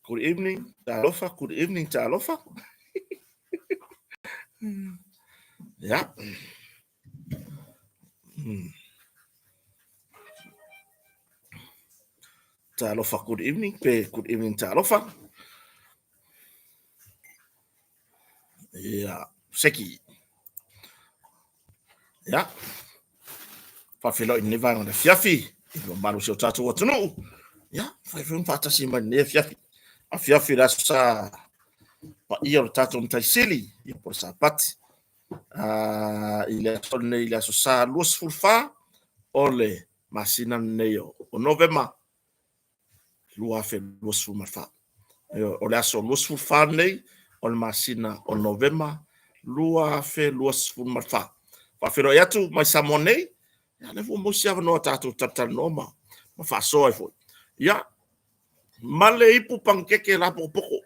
Good evening, talofa, good evening, talofa. Ia. Talofa, good evening, pe good evening, talofa. Ia, seki. Ia. Faafeiloai i lenei vaega o le afiafi, i le mamalu o si o tatou atunuu. Ia, fai foi ma faatasi mai lenei afiafi. Afiafi le aso sa paia o le tatou Matai Sili, ia po o le Sapati. I le aso lenei, i le aso sa 24 o le masina lenei o Novema 2024. O le aso 24 lenei o le masina o Novema 2024. Faafeiloai atu mai Samoa nei, ia lea foi ua maua se avanoa tatou talatalanoa ma faasoa ai foi. Ia, ma le ipu panikeke lapokopoko.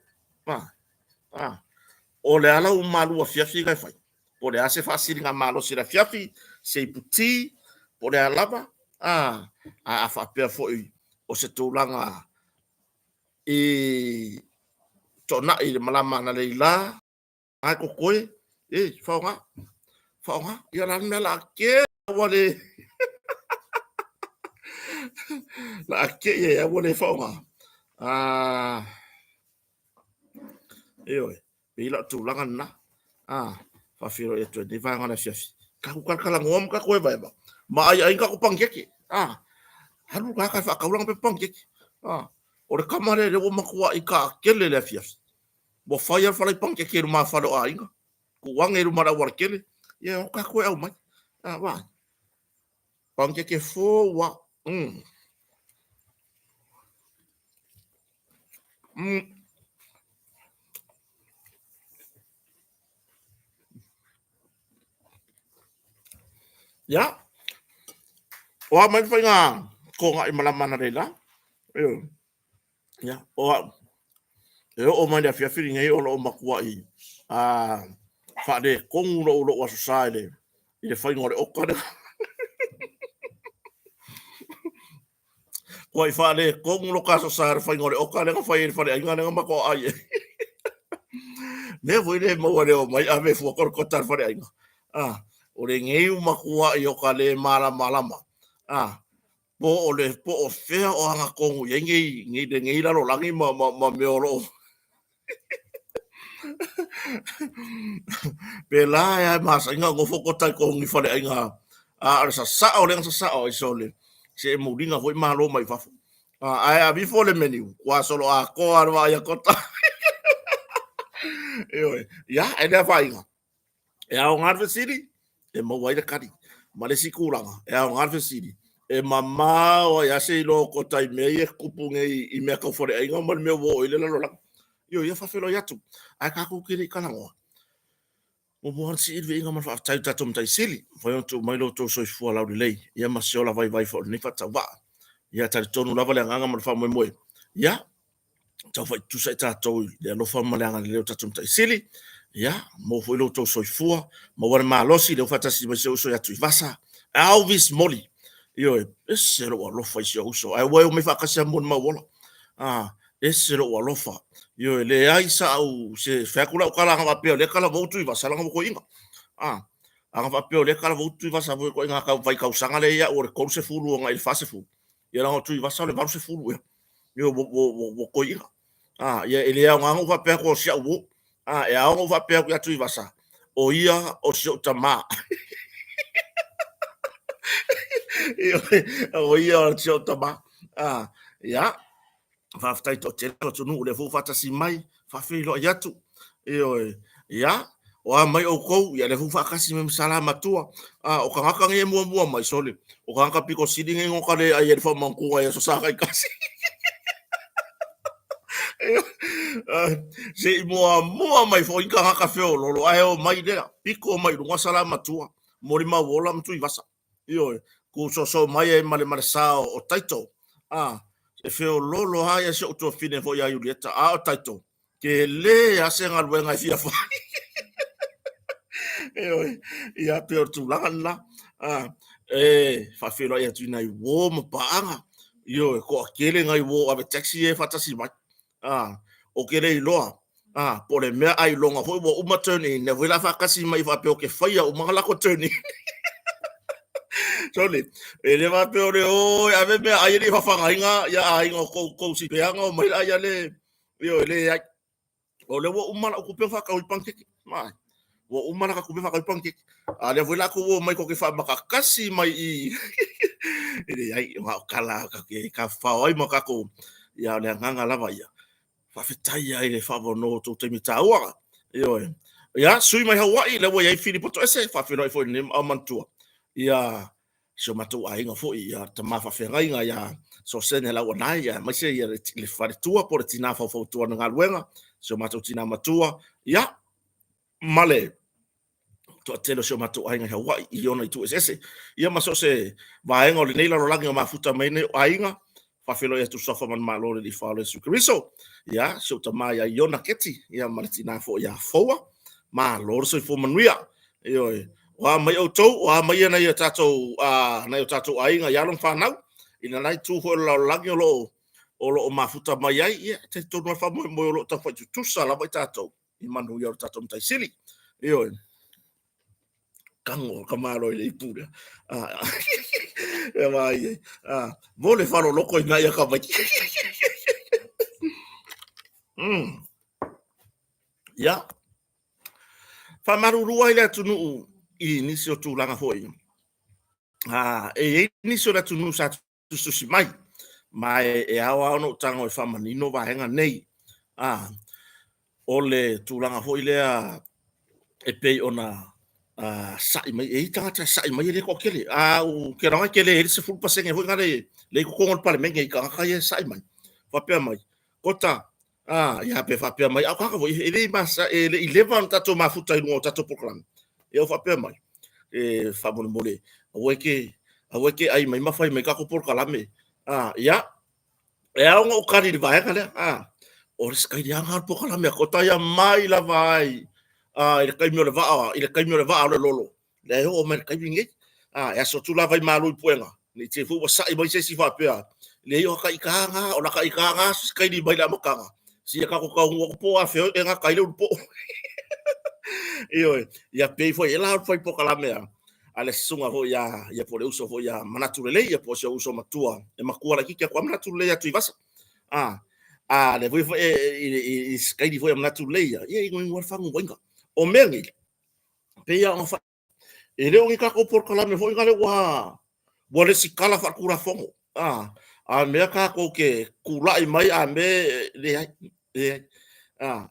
O le ala ua malu afiafi na e fai. Po o le a se faasiligamalosi i le afiafi, se ipu ti, po o le a lava, a, a faapea foi o se tulaga i toonai i le malama analeila, a totoe, e, faaaoga, faaaoga. Ia o le a le mea o le a te ua le o le a te i ai ua le faaaoga. Ioe. Pei la o tulaga lena. A, faafeiloai atu ai lenei vaega o le afiafi. Tatou talatalanoa ma tatou evaeva, ma aiai ni tatou panikeke. A, alu le tagata e faatau lana pepa panikeke. A, o le tama lea lea ua matuai taatele i le afiafi. Ua fai lava le falai panikeke i lumafale o aiga. Tuu ane i luma o le aualatele, ia o tatou e aumai. A, vaai. Panikeke fou lava. Ia, o a mai le faiga togai malama analeila? Ia, o au, e oo mai le afiafi lenei o lo o matuai faaletonu lou Aso Sa i le faiga o le oka lea. Matuai faaletonu lo ta Aso Sa i le faiga o le oka lea na fai ai i le faleaiga lea na matou aai ai. Mea foi lea e maua le omai ave fua kota le faleaiga. O lenei ua matuai o ka le malamalama. Po o le po o fea o agatonu i ai nei lenei lalolagi ma mea o lo o Pēlā e a e masani ona nofo kota i totonu i faleaiga a o le sasao lea na sasao ai sole se e muliga foi malo mai fafo. Ae a vifo le menu, ua solo atoa le vaai a kota. Ioe, ia, e le afaina. E aoga le fesili, e maua ai le kali. Ma le isi tulaga, e aoga le fesili, e mamao ai lava se iloa o kota i mea ia e tutupu nei i mea tau faleaiga ma le mea ua oo i ai le lalolagi. Ioe, ia faafeiloai atu. Ae tatou te le i talanoa, muamua ona sii le viiga ma le faafetai i le tatou Matai Sili, ua mafai ona tuu mai lo outou soifua laulelei, ia ma se ola vaivai foi o lenei faatauvaa. Ia talitonu lava le agaga ma le faamoemoe, ia tau faitutusa i tatou i le alofa ma le agalelei o tatou Matai Sili. Ia, maua foi lo outou soifua, maua le malosi, lea ua faatasi mai si ou uso ia Tuivasa, Elvis Moli. Ioe, ese lou alofa i si ou uso, ae ua e omai faatasi lava molimau ola. Ese lou alofa. Ioe, leai sa au, se fai atu lau tala ana faapea o lea e talavou Tuivasa, leaga ua toeaina. Ana faapea o lea e talavou Tuivasa foi ituaiga tau fai tausaga lea ia au o le 30 agai i le 40, ia leaga o Tuivasa o le 80 ea. Ioe, ua toeaina. Ia e le aoga ona ou faapea atu o si au uo. E ao ona ou faapea atu ia Tuivasa, o ia o si ou tamā. Ioe, o ia o si ou tamā. Ia, faafetai toatele o atunuu lea foi ua faatasi mai, faafeiloai atu. Ioe, ia, o a mai outou, ia lea foi ua faatasi mai ma Salamatua. O tagata nei e muamua mai, sole, o tagata pito sili nei ona ka le ai e le faamautuga i Aso Sa taitasi. Se i muamua mai foi tagata feololo, ae o mai lea, pito mai luga Salamatua, molimau ola ma Tuivasa. Ioe, tusoso mai ai ma le ma le sa o Taito. E feololo lava ia si ou tuafafine foi ia Iulieta, a o Taito, tele lava se galuega e fia fai. Ioe, ia pei o le tulaga lena. E faafeiloai atu i nai uo ma paaga, ioe, toatele nai uo ave taxi ia e faatasi mai. O ke le iloa, a, po o le mea ailoga foi ua uma turn in, lea foi la faatasi mai faapea o ke faia uma na lako turn in. Sorry, e le faapea o le o e ave mea ai e le i fafagaina ia aiga o kou, kou sipeaga o mai la ia le, ioe, leai. O lea ua uma lau tupe faatau i panikeke. Mai. Ua uma la tupe faatau i panikeke. A lea foi la kou o mai ko ke faamakakasi mai i e leai, o au tala ka ke ka fao ai ma tatou ia o le agaga lava ia. Faafetai ai le faavanoa o tou taimi taua. Ioe. Ia, sui mai Hawaii, lea ua i ai Filipo Toese, faafeiloai foi i lenei au manatua. Ia, si o matou aiga foi, ia tama faafeagaiga ia Sosene Lauanai, ia aemaise ia le faletua po o le tina faufautua na galuega, si o matou tina matua, ia, ma le toatele o si o matou aiga i Hawaii i ona itu eseese. Ia ma so o se vaega o lenei lalolagi o mafuta mai nei o aiga, faafeiloai atu Suafa Manumalo o le Alii Fao o Iesu Keriso. Ia, si ou tama ia Iona Keti, ia ma le tina foi ia Foua. Malo le soifua manuia. Ioe. O a mai outou, o a mai nai o tatou, nai o tatou aiga i alo ma fanau, i lena itu foi o le lalolagi o lo o lo o mafuta mai ai, ia, talitonu lava le faamoemoe o lo o taufai tutusa lava i tatou i manuia o le tatou Matai Sili. Ioe. Tago ka malo i le ipu lea. E vai ai. Mo le faloloko i nai aka mai. Ia. Faamalulu ai le atunuu i nisi o tulaga foi. E i ai nisi o le atunuu sa tusitusi mai, ma e ao lava ona ou tago e faamanino vaega nei. O le tulaga foi lea e pei ona sa'i mai, e i ai tagata e sa'i mai e le toatele. A ou te iloa e tele ai le 10% foi lea i totonu o le Palemene i tagata ia e sa'i mai, faapea mai, Kota, ia pe faapea mai, a o tagata foi, e le e le i leva ona tatou mafuta i luga o tatou polokalame. Ia ua faapea mai, e faamolemole, aua e te, aua e te ai mai ma fai mai tatou polokalame. Ia, e ao ona ou tali i le vaega lea, o le sikailiaga o le polokalame a Kota ia mai lava ai i le taimi o le vaa, i le taimi o le vaa o le lolo, lea e oo mai i le taimi lenei. E aso atu la Vaimalu i Puega, ne i te i foi ua sa'i mai se isi faapea, leai o ata ita na, o lata ita na sikaili mai le amataga, sia tatou taunuu atu po o afea e gata ai le ulupo. Ioe, ia pei foi e la o fai polokalame a le susuga foi ia, ia po o le uso foi ia Manatu Lelei, ia po o si ou uso matua, e matua laitiiti atu a Manatu Lelei ia Tuivasa. A le foi foi i sikaili foi a Manatu Lelei ia, ia inuinu lava le faguaina. O mea nei, pei lava ona fai, e le o ni tatou polokalame foi lea ua ua resitala faaletulafono. A mea tatou te tulai mai a mea, leai, leai.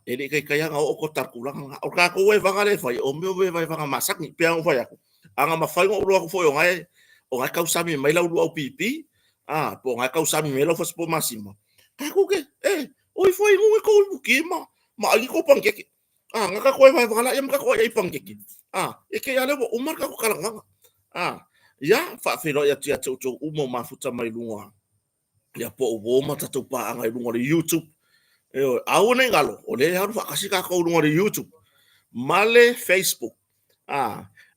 E le i taitai lava ona oo Kota i le tulaga lena. O tatou vaevaga lea e fai, o mea o vaevaga masani. E pei lava ona ou fai atu, ana mafai ona ou iloa atu foi o na e, o na e tausami mai lau luau pipi, po o na e tausami mai lau fasipovi masima, tatou te, e, o ifo i luga tou ipuki ma, ma ai ni tou panikeke. Na tatou ai vaevaga laia ma tatou ai ai panikeke. E te i a lea ua uma le tatou talanoaga. Ia, faafeiloai atu ia te outou uma o mafuta mai luga ia po o uo ma tatou paaga i luga o le YouTube. Ioe, aua ne i galo, o lea e alu faatasi tatou i luga o le YouTube ma le Facebook.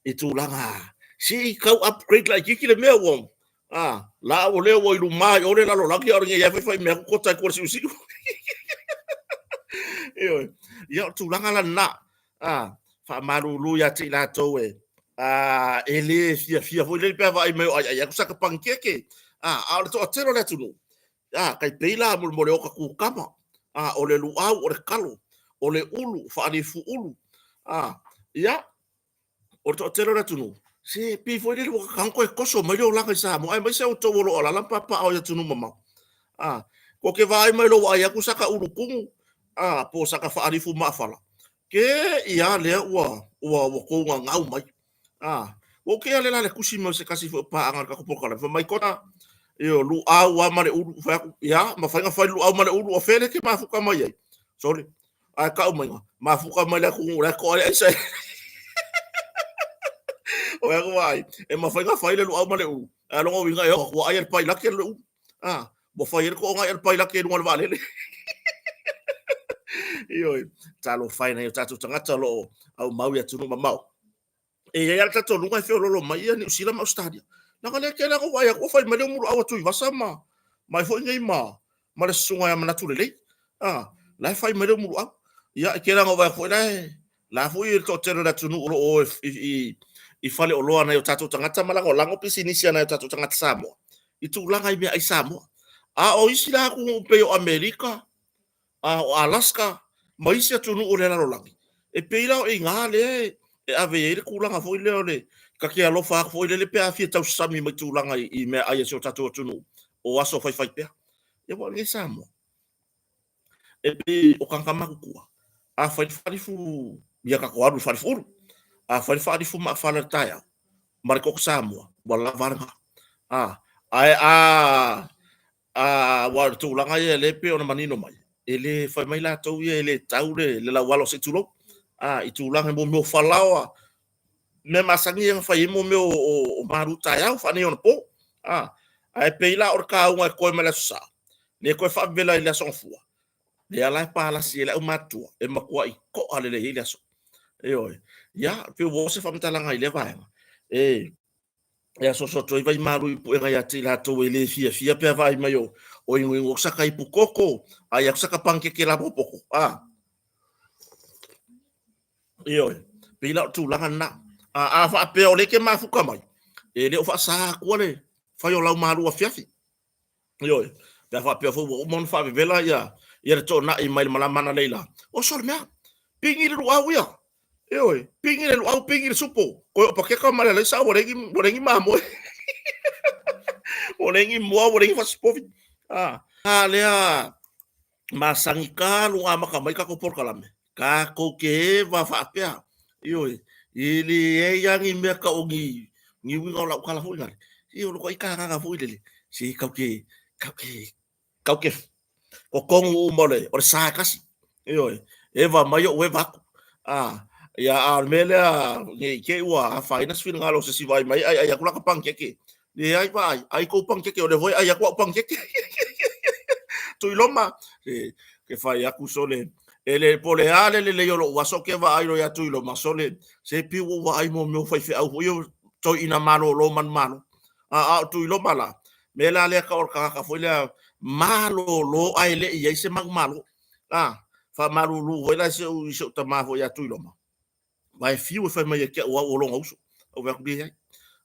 I tulaga, se i tau upgrade laitiiti le mea ua, la o lea ua i luma i o le lalolagi, a o lenei lava e fai fai mea atu Kota i tua i le siusiu. Ioe, ia o le tulaga la lena, faamalulu ia te i latou e, e le fiafia foi lele pe a vaai mai o aiai atu saka panikeke, a o le toatele o le atunuu, tai pei la molemole o ka kukama, o le luau, o le kalo, o le ulu, faalifu ulu, ia, o le toatele o le atunuu, se pei foi lele ua tatau ona toe toso mai le olaga i Samoa, aemaise outou o lo o alaala ma papaaao i atunuu mamao. Ko te vaai mai loa ua ai atu saka ulu tumu, po o saka faalifu maafala, ke ia lea ua ua ua tou gagau mai. Ua ou kea le la le tusi mai o se tasi foi o paaga o le tatou polokalame, fai mai Kota, io, luau lava ma le ulu, fai atu, ia, mafai ona fai le luau ma le ulu, o fea lea e te mafuta mai ai? Sole, ae tau mai, mafuta mai le atunuu la e toa ai le aisa. O ea vaai, e mafai ona fai le luau ma le ulu, ae lona uiga e oo atu ua ai e le pailate le ulu. Ua fai ai le toonai a le pailate i luga o le vaalele. Ioe, talofa e nai o tatou tagata o lo o aumau i atunuu mamao. E i ai lava le talitonuga e feoloolo mai ia Niu Sila ma Ausetalia. Leaga lea tele lava ona ou vaai atu ua fai mai le umuluau a Tuivasa ma mai foi nei ma le susuga ia Manatu Lelei. La e fai mai le umuluau. Ia, e tele lava ina ou vaai atu foi la e la foi le toatele o le atunuu o lo o o i faleoloa a nai o tatou tagata ma lagolago pisinisi a nai o tatou tagata Samoa i tulaga i meaai Samoa. A o isi la atunuu pei o Amerika, a o Alaska ma isi atunuu o le lalolagi, e pei la o i ina lea e ave i ai le tulaga foi lea o le ta te alofa atu foi lele pe a fia tausasami mai tulaga i meaai a si o tatou atunuu o aso faifaipea. Ia aua o lenei Samoa, e pei o tagata matutua, a fai le faalifu, ia tatou alu i le faalifu ulu. A fai le faalifu maafala i le taeao ma le koko Samoa, ua lava a lena. Ae a aua o le tulaga ia lea e pei ona manino mai, e le fai mai latou ia e le tau le laualo se i tulou, i tulaga mo mea o falaoa, mea masani ia na fai ai mea o malu taeao faaneionapo. Ae pei la o le kauga e totoe mai le Aso Sa, lea e toe faavela i le Aso Gafua, lea la e palasi ai le aumatutua, e matuai toa lelei ai le aso. Ioe. Ia, pei ua oo se faamatalaga i lea vaega, e asoaso atu ai vaimalu i puega ia te i latou e le fiafia pe a vaai mai o inuinu atu saka ipu koko, ai atu saka panukeke lapopopo. Ioe, pei la o le tulaga lena. A faapea o lea e te mafuta mai, e le o faasa atua le fai o lau malu afiafi. Ioe, pe a faapea foi ua uma ona faavevela ia le toonai mai le malama analeila, oso le mea, pigi le luau ia. Ioe, pigi le luau, pigi le supo, toe o paketa ma le alaisa ua leai ni mamoe. Ua leai ni moa, ua leai ni fasipovi. A lea masani talu ona amata mai tatou polokalame, tatou te eva faapea. Ioe, e leai lava ni mea tau o ni uiga o lau tala foi lale, se o le ituaiga agaga foi lele, se tatou te, tatou te, tatou te totonu uma o le sa e tasi. Ioe, eva mai ou eva atu. Ia, a o le mea lea, ne i te i ua afaina se finagalo o se isi e vaai mai e aiai atu lata panikeke. Leai vaai, ai tou panikeke, o lea foi e ai atu au panikeke. Tuiloma, e fai atu sole, e le po o le a le lelei o lou aso ou te vaai loa ia Tuiloma, sole, se pei ua ou vaai i mea o faifeau foi ia toeaina malolo manumalo. A o Tuiloma la, mea la lea tau o le tagata foi lea malolo ae le i i ai se manumalo. A, faamalulu foi la i si ou tama foi ia Tuiloma, aua e fiu e fai mai ia te au o au o lona uso. Ou fai atu, leai.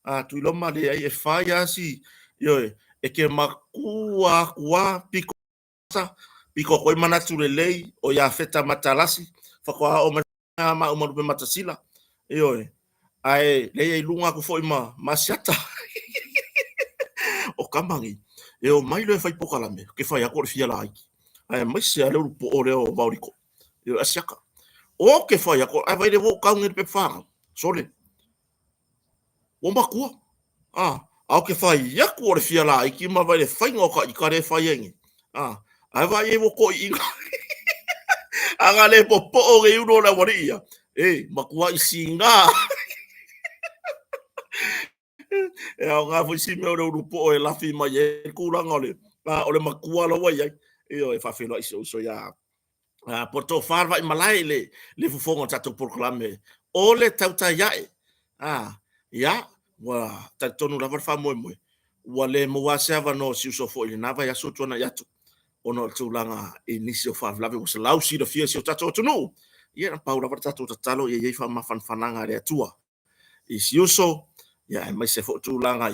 A Tuiloma, leai, e fai lava si, ioe, e te matua atu lava pito pito atu ai manatu lelei o Iafeta Matalasi, faatoa oo mai ma uma lupe matasila. Ioe, ae leai e i luga atu foi ma Asiata. O tama nei, e omai loa e fai polokalame, ou te fai atu o le fia laiti. Aemaise lava le ulu poo lea o Vaoliko. Ioe, Asiata. Ou te fai atu, ae vaai lea ua ou tau nei i le pepa fanau. Sole, ua matua. A, a ou te fai atu o le fia laiti ma vaai le faiga o ta ita lea e fai ai nei. A, ae vaai ai ua toiina. A na le popoo nei ulo o le aualii ia, e, matuai siga. E aoga foi si mea o le ulu poo e lafi mai ai le tulaga o le, a, o le matua la ua i ai. Ioe, e faafeiloai si ou uso ia po o le tofa le vaimalae i le fofoga o le tatou polokalame o le tautai ae. Ia, ua talitonu lava le faamoemoe, ua le maua se avanoa o si uso foi i lena vaiaso ua tuanai atu, ona o le tulaga i nisi o faalavelave ua selau silafia e si o tatou atunuu. Ia, na pau lava le tatou tatalo ia i ai faamafanafanaga a le Atua i si uso, ia aemaise foi tulaga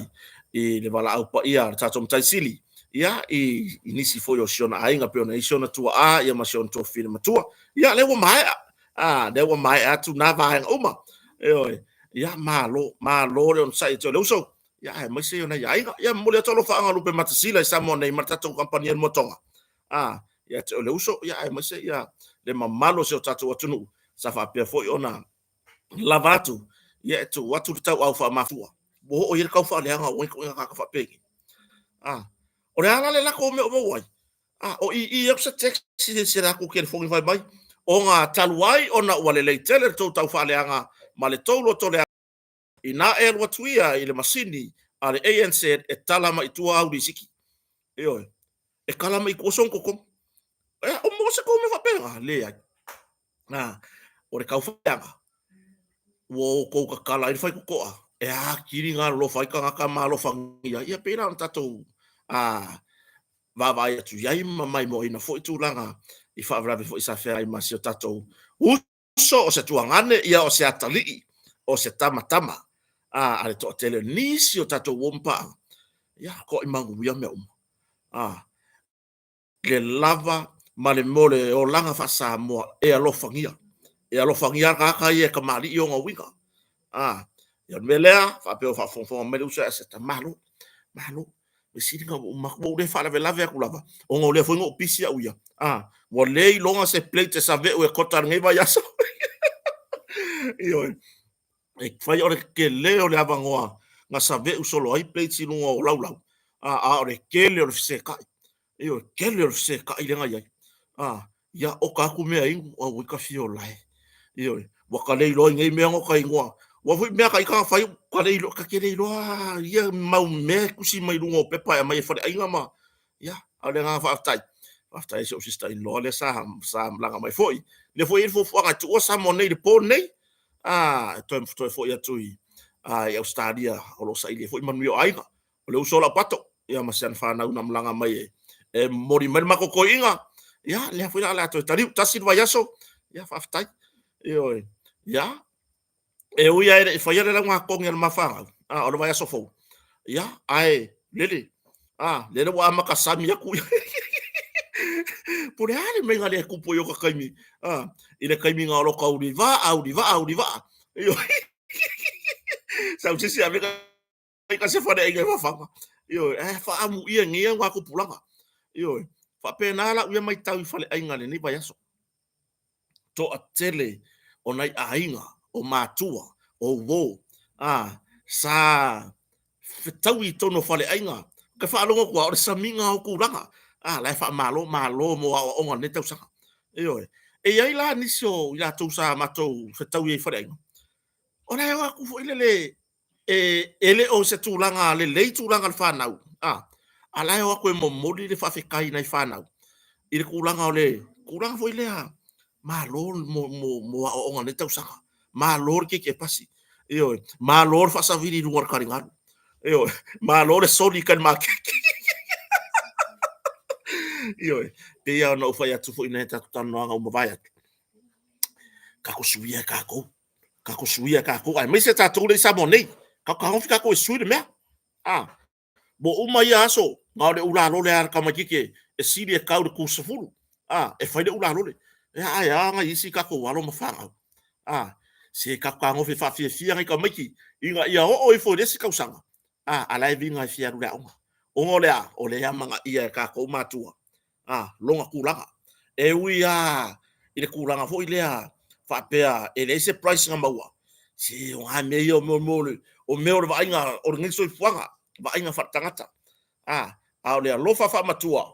i le valaau paia a le tatou Matai Sili, ia i nisi foi o si ona aiga pei ona i ai si ona tuaa ia ma si ona tuafafine matua. Ia lea ua maea, lea ua maea atu na vaega uma. Ioe, ia malo, malo le onosai ia te oe le uso, ia aemaise o nai aiga. Ia momoli atu alofaaga o lupe matasila i Samoa nei ma le tatou kamupani a Motoga. Ia te oe le uso, ia aemaise ia le mamalu o si o tatou atunuu sa faapea foi ona lava atu, ia e tuu atu le tauau faamafua. Ua oo i ai le taufaaleaga o ituaiga tagata faapenei. O le a la le lako o mea o maua ai? O ii atu se text i se latou telefoni fai mai, ona talu ai ona ua lelei tele le tou taufaaleaga ma le tou lotoleaga, ina e alu atu ia i le masini a le ANZ e tala mai i tua au lisiti. Ioe, e tala mai i tua sona totogi. O maua se tou mea faapena? Leai. O le taufaaleaga, ua outou tatala ai le faitotoa e atili galolofa ai tagata ma alofagia ai. Ia pei la ona tatou vaavaai atu i ai ma maimoaina foi tulaga i faalavelave foi sa feagai ma si o tatou uso, o se tuagane, ia o se atalii, o se tamatama a le toatele o nisi o tatou uo ma paaga, ia toaimagu ia mea uma. Le lava ma le mo le olaga faa-Samoa e alofagia. E alofagia lava tagata ia e kamali'i ona uiga. Ia o le mea lea, faapea o faafogafoga mai le uso ia Aseta, malo, malo. Mea sili ona ua ou le faalavelave atu lava, ona o lea foi na ou pisi au ia, ua le iloga se plate e save'u e kota i lenei vaiaso. Ioe. E fai o le tele o le avanoa na save'u solo ai plates i luga o laulau, a o le tele o le fesetai. Ioe, tele o le fesetai lea na i ai. Ia oka atu mea inu, auoi ta fia ola e. Ioe, ua ta le iloa i nei mea na oka igoa. Ua foi mea a ita na fai, ta le iloa, ta te le iloa ia mau mea e tusi mai luga o pepa e aumai e faleaiga ma, ia, a o le agaga faafetai, faafetai i si ou sister in law lea sa malaga mai foi. Lea foi e i ai le fuafuaga e tuua Samoa nei i le po lenei, e toe foi atu i Ausetalia o lo o saili ai foi manuia o aiga. O le uso a Laupato ia ma si ana fanau na malaga mai e momoli mai le matou toeaiina. Ia, lea foi la o le a toe taliu, tasi le vaiaso, ia faafetai. Ioe. Ia, e ui lava e le i faia le laugatogi a le ma fanau, o le vaiaso fou, ia, ae lele, lele ua amata sami atu. Po o le a le mea na le tupu ai o ta taimi, i le taimi na o lo o taulivaa, ulivaa, ulivaa. Ioe. Sau se isi ave ka se faleaiga i fafaga. Ioe, ae faaamuia i nei augatupulaga. Ioe, faapena lau ia matau i faleaiga i lenei vaiaso. Toatele o nai aiga, o matua, o uo, sa fetaui i totonu o faleaiga. Ou te faalogo atu lava o le samiga o tulaga. La e faamalo, malo mo aoaoga o lenei tausaga. Ioe. E i ai la nisi o i latou sa matou fetaui ai i faleaiga, o la e o atu foi lele e le o se tulaga lelei tulaga o le fanau, a la e o atu e momoli le faafetai i nai fanau i le tulaga o le tulaga foi lea, malo mo aoaoga o lenei tausaga, malo le keiki e pasi, ioe, malo le faasavili i luga o le taligalu, ioe, malo le soli i tai i le maketi. Ioe, pei lava ona ou fai atu foi i nai a tatou talanoaga ua mavae atu, tatou suia e tatou, tatou suia e tatou, aemaise tatou lea i Samoa nei, tatou fetagofi tatou e sui le mea. Ua uma ia aso, na o le ulalole lava a le tamaitiiti e sili e tau i le tu 10, e fai le ulalole. Ia ae a nai isi tatou alo ma fanau? Se tatou fetagofi e faafiafia nai tamaiti ina ia oo ifo i le isi tausaga, a la e viga e fia alu i le aoga. Ona o le a? O lea e amanaia e tatou matua lona tulaga. E ui lava i le tulaga foi lea faapea e leai se price na maua, se o na mea ia o mea o le vaaiga o lenei soifuaga, vaaiga faaletagata. A o le alofa faamatua,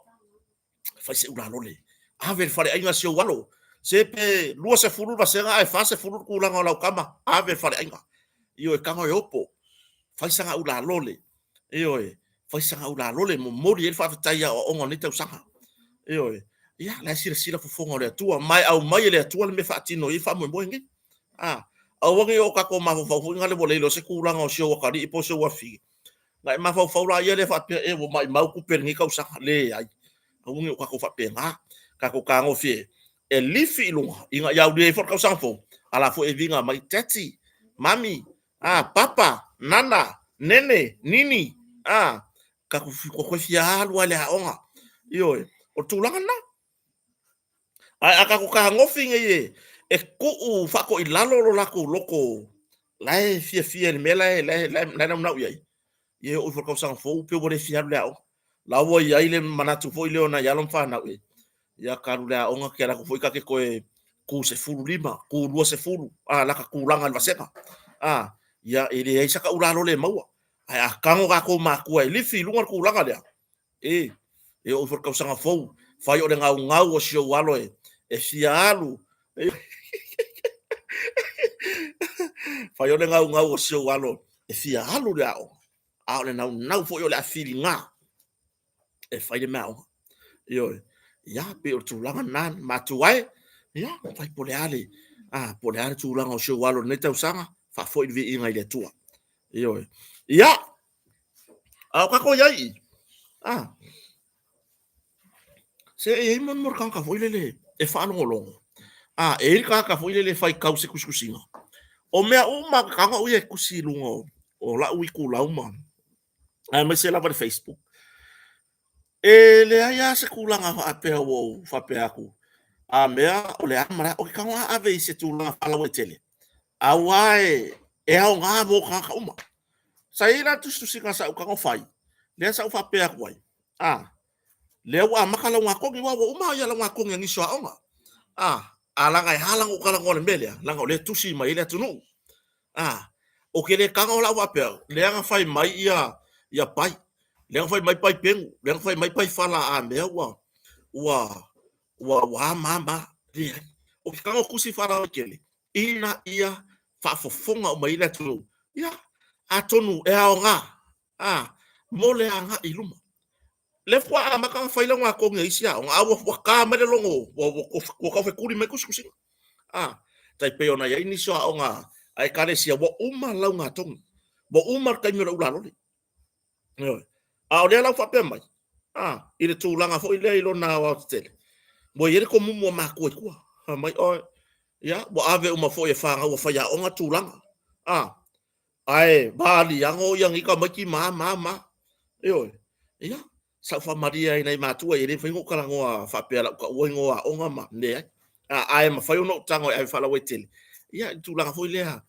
fai se ulalole, ave i le faleaiga si ou alo, se pe 20 le vasega ae 40 le tulaga o lau tama, ave i le faleaiga. Ioe, tago e opo, fai sana ulalole, ioe, fai sana ulalole, momoli ai le faafetai i aoaoga o lenei tausaga. Ioe, ia, la e silasila fofoga o le Atua, ma e aumai e le Atua le mea e faatino ai faamoemoe nei. Aua ne i o tatou mafaufau foi lea ua le iloa se tulaga o si ou atalii po o si ou afafine, ona e mafaufau laia lea faapea, e ua maumau tupe i lenei tausaga. Leai, aua ne i o tatou faapena. Tatou fetagofi e lifi i luga ina ia aulia ifo le tausaga fou, a la foi e viga mai, Daddy, Mummy, Papa, Nana, Nene, Nini, tatou toe fia alu lava i le aoga. Ioe, o le tulaga lena. Ae a tatou fetagofi nei e tuu faatoilalo lo latou loto la e fiafia i le mea la e naunau i ai, ia e oo ifo i le tausaga fou pei ua le fia alu i le aoga. La ua i ai le manatu foi lea o nai alo ma fanau, ia ta alu i le aoga, ta te alu atu foi ta te toe tu 15, tu 20, lata tulaga i le vasega. Ia e leai sata ulalole e maua. Ae a tago tatou matua e lifi i luga le tulaga lea, e oo ifo i le tausaga fou, fai o le gaugau o si ou alo e fia alu, fai o le gaugau o si ou alo e fia alu i le aoga, a o le naunau foi o le a filiga e fai le mea aoga. Ioe, ia, pei o le tulaga lena matua e, ia, fai po o le a le, po o le a le tulaga o si ou alo i lenei tausaga, faafoi le viiga i le Atua. Ioe. Ia, a o tatou i ai i, se e i ai mo le tagata foi lele, e faalogologo, a e i ai le tagata foi lele e faitau i se tusitusiga, o mea uma lava tago au ia e tusi i luga o lau itulau ma aemaise lava le Facebook. E leai lava se tulaga faapea ua ou faapea atu, a mea o le a ma le a. Ou te tago lava ave i se tulaga faalauaitele, aua e aoga mo tagata uma. Sa i ai la le tusitusiga sa ou tago fai, lea sa ou faapea atu ai, a, lea ua amata laugatogi, aua ua uma laugatogi a nisi o aoga. A leaga e ala ona ou talanoa i le mea lea, leaga o lea e tusi mai ai le atunuu. Ou te le tago la faapea, lea na fai mai ia Pai, lea na fai mai Paipenu, lea na fai mai Paifala a mea ua a ma a ma a. Leai. Ou te tago tusi faalauaitele ina ia faafofoga uma i ai le atunuu. Ia, atonu e aoga mo le agai i luma. Lea faatoa amata ona fai laugatogi a isi aoga, a ua ta mai le logo, ua taufetuli mai tusitusiga. E tai pei ona i ai nisi o aoga a Ekalesia ua uma laugatogi, ua uma le taimi o le ulalole. Ioe. A o lea la ua faapea mai, i le tulaga foi lea i lona aoaotetele, ua i ai le tomumu a matua i tua, fai mai, oi, ia, ua ave uma foi e fanau a faiaoga tulaga, ae valiago nei tamaiti ma a ma a ma a. Ioe. Ia, sa ou faamalie lava i nai matua e le mafai ona ou talanoa faapea o le a ou taua igoa o aoga ma leai. Ae mafai ona ou tago e ave faalauaitele, ia i le tulaga foi lea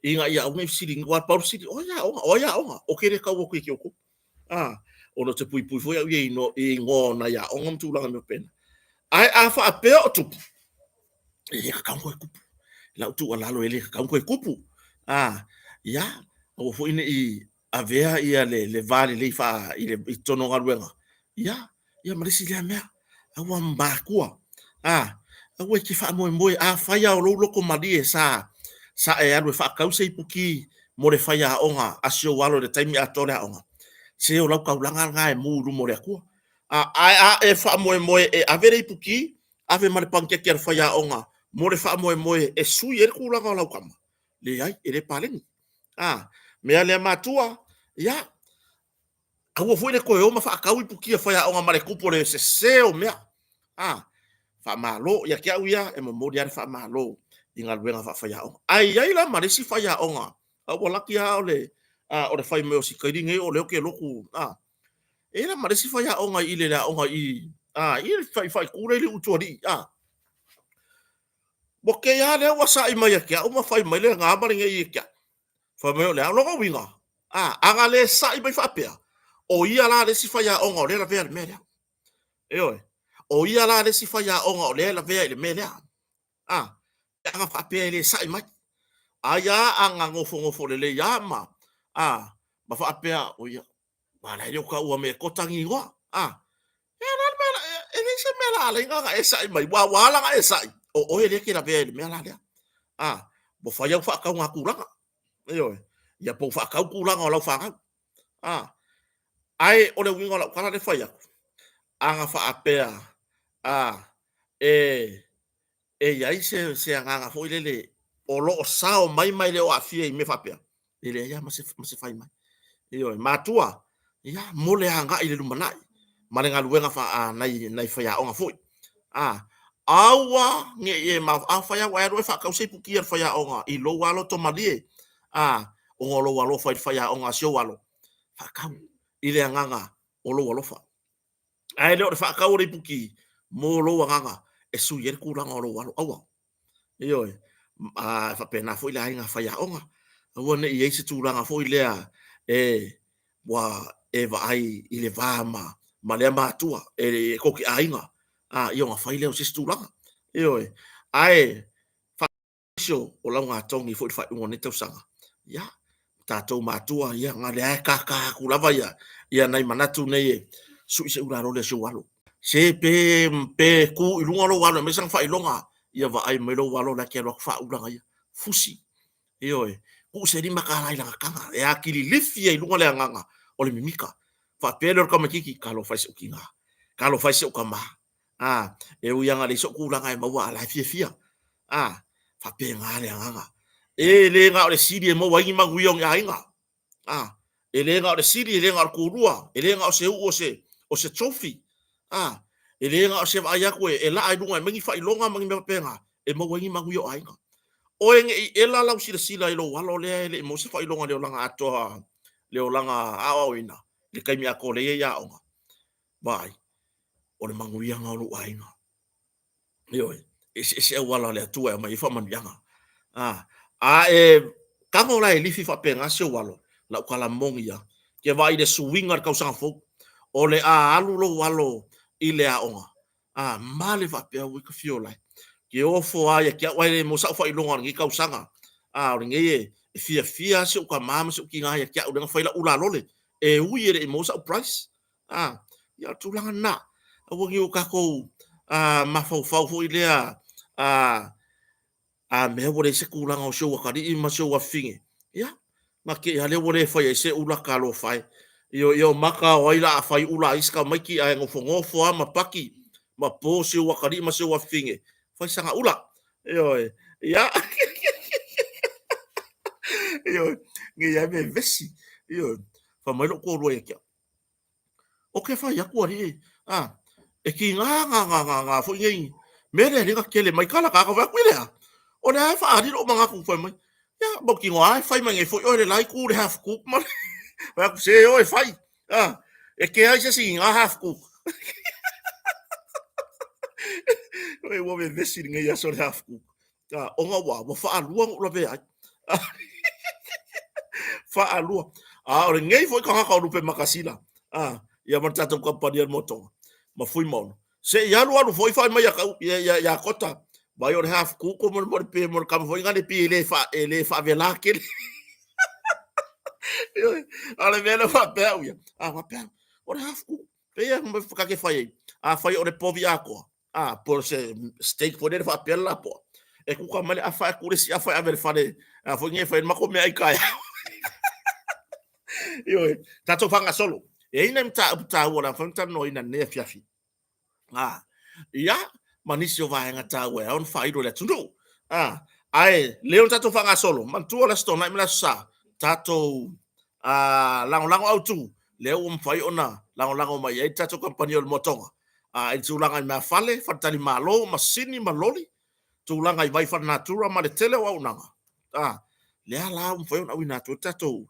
ina ia aua ne i fesiligia. Aua pau le fesili, o ai aoga? O ai aoga? Ou te le tau atu ia te outou. Ona ou te puipui foi au ia i igoa o nai aoga ma tulaga uma faapena. Ae a faapea o tupu, e le tatau ona toe tupu. I lau tuualalo e le tatau ona toe tupu. Ia, aua foi ne i avea ia le va lelei i totonu o galuega, ia, ia ma le isi lea mea, aua matua, aua e te faamoemoe, afai lava o lou loto malie sa e alu e faatau se iputi mo le faiaoga a si ou alo i le taimi atoa o le aoga, se o lau taulaga lena e mu i luma o le Atua. Ae a e faamoemoe e ave le iputi, ave ma le panikeke a le faiaoga mo le faamoemoe e sui ai le tulaga o lau tama, leai, e le paleni. Mea lea matua, ia, aua foi le toe o ma faatau iputi a faiaoga ma le tupu o le sese o mea. Faamalo. Ia te au ia, e momoli lava le faamalo i galuega faafaiaoga. Ae i ai la ma le isi faiaoga, a ua laki lava o le fai mai o si taili lenei o lea ou te lotu, e i ai la ma le isi faiaoga i le aoga i i le faaitu lea i Utualii, ua te i lava lea ua sai mai ia te au ma fai mai le na ma le nei ia te au. Fai mai o le a? O lona uiga, a na le sai mai faapea, o ia la le isi faiaoga o lea e lavea i le mea lea. Ioe. O ia la le isi faiaoga o lea e lavea i le mea lea. A, pe ana faapea e le sai mai. Ai lava a na nofonofo lelei lava ma, a, ma faapea, o ia, aua o la e le o taua mai e Kota ni igoa. A, e le a le mea, e leai se mea la ala ai ona e sai mai, aua ua ala ona e sai, o oe lea e te lavea i le mea la lea. A, ua fai au faatauga tulaga. Ioe. Ia po ua faatau tulaga o lau fanau. A, ae o le uiga o lau tala lea e fai atu, a na faapea, a, e, e i ai se, se agaga foi lele o lo o sao mai ma e le o aafia i mea faapea, e leai lava ma se, ma se fai mai. Ioe, matua, ia, mo le agai i le lumanai ma le galuega fa, a, nai, nai faiaoga foi. A, aua ne i e ma, afai lava ua e alu e faatau se iputi a le faiaoga i lou lava loto malie, a, ona o lou alofa i le faiaoga a si ou alo, faatau i le agaga o lou alofa. Ae le o le faatau o le iputi mo lou agaga e sui ai le tulaga o lou alo. Aua. Ioe. A faapena foi le aiga faiaoga. Aua ne i i ai se tulaga foi lea e ua e vaai i le va ma, ma lea matua e tou te aiga, a, ia ona fai lea o se isi tulaga. Ioe. Ae nisi o laugatogi foi i le faaiuga o lenei tausaga, ia, tatou matua, ia, na lea e kaka atu lava ia, ia nai manatu nei e sui se ulalole a si ou alo. Se pe, pe tu i luga lou alo e aumai sana faailoga, ia vaai mai lou alo la e te alu atu faaula ia. Fusi, ioe, tuu se $5 i lana taga, e atili lifi ai i luga le agaga o le mimita. Faapea lea o le tamaitiiti, talofa e i si ou tina, talofa e i si ou tama. A, e ui lava ina leai so'u tulaga e maua a o la e fiafia. A, faapena le agaga. E le na o le sili e maua ai ni manuia o ni aiga. A, e le na o le sili, e le na o le tulua, e le na o se uu o se, o se trophy. A, E le na o se vaai atu e laa i luga e aumai ni faailoga ma ni mea faapena e maua ai ni manuia o aiga. Oe ne i ela lau silasila i lou alo lea e le i maua se faailoga i le olaga atoa, le olaga aoaoina i le taimi atoa o lea e i ai aoga. Vaai, o le manuia lena o lou aiga. Ioe, e eseese auala o le Atua e aumai ai faamanuiaga. A e tago la e lifi faapena si ou alo, lau tala moni lava, e te vaai i le suiga o le tausaga fou, o le a alu lou alo i le aoga, a male faapea, oi ta fia ola e, e ofo lava ia te au ae le maua sau faailoga o lenei tausaga. A o lenei e fiafia lava si ou tama ma si ou tina ia te au lea na fai lau ulalole, e ui e le i maua sau prize. A, ia o le tulaga lena. Aua ne i o tatou mafaufau foi lea a mea ua leai se tulaga o si ou atalii ma si ou afafine, ia, ona te i lava lea ua le faia ai se ula, talofa e. Ioe, ia o maka o ai o le a fai ula a isi tamaiti ae nofonofo lava ma paki ma po si ou atalii ma si ou afafine, fai sana ula. Ioe, ia, ioe, ne i lava vevesi. Ioe, fai mai lou toalua ia te au, Ou te fai atu alii, a, e tiga na foi nei mea lea e ala ai ona tele mai tala tagata. Ou fai atu, i le a? O lea lava e faaali lou manatu fai mai, ia mautinoa lava e fai mai nei foi oe e le la itu le half cook ma le... Fai atu, se o e fai, a, e kea ai se isi i na half cook. Ua vevesi lenei aso i le half cook. Ona ua, ua faalua ona ou lavea ai. Faalua. A o lenei foi tagata o Lupe Makasina, a, ia ma le tatou kamupani a le Motoga, ma Fuimaono, se i alu alu foi fai mai ia tau, ia, ia, ia Kota, vai o le half cook mo le, mo le, pe, mo le kama foi ngale pi e le, fa, e le faavela tele. A o le mea lea faapea au ia, a faapea, o le half cook, pe ia ta te fai ai, a fai o le povi atoa, a po o se steak foi lele faapea le lapoa, e kuka mai le afa ae tuu le isi afa e ave i le fale, a foi nei e fai ai le matou meaai taeao. Ioe, tatou faagasolo. E i ai nai mataupu taua o le a mafai ona talanoaina i lenei afiafi. A, ia, ma nisi o vaega taua e ao ona faailo i le atunuu. A, ae lea ona tatou faagasolo, manatua le Aso Toonai ma le Aso Sa, tatou lagolago autu, lea ua mafai ona lagolago mai ai le tatou kamupani o le Motoga i le tulaga i meafale, faletalimalo, masini ma loli, tulaga i vai faalenatura ma le tele o auaunaga, lea la ua mafai ona auina atu ai le tatou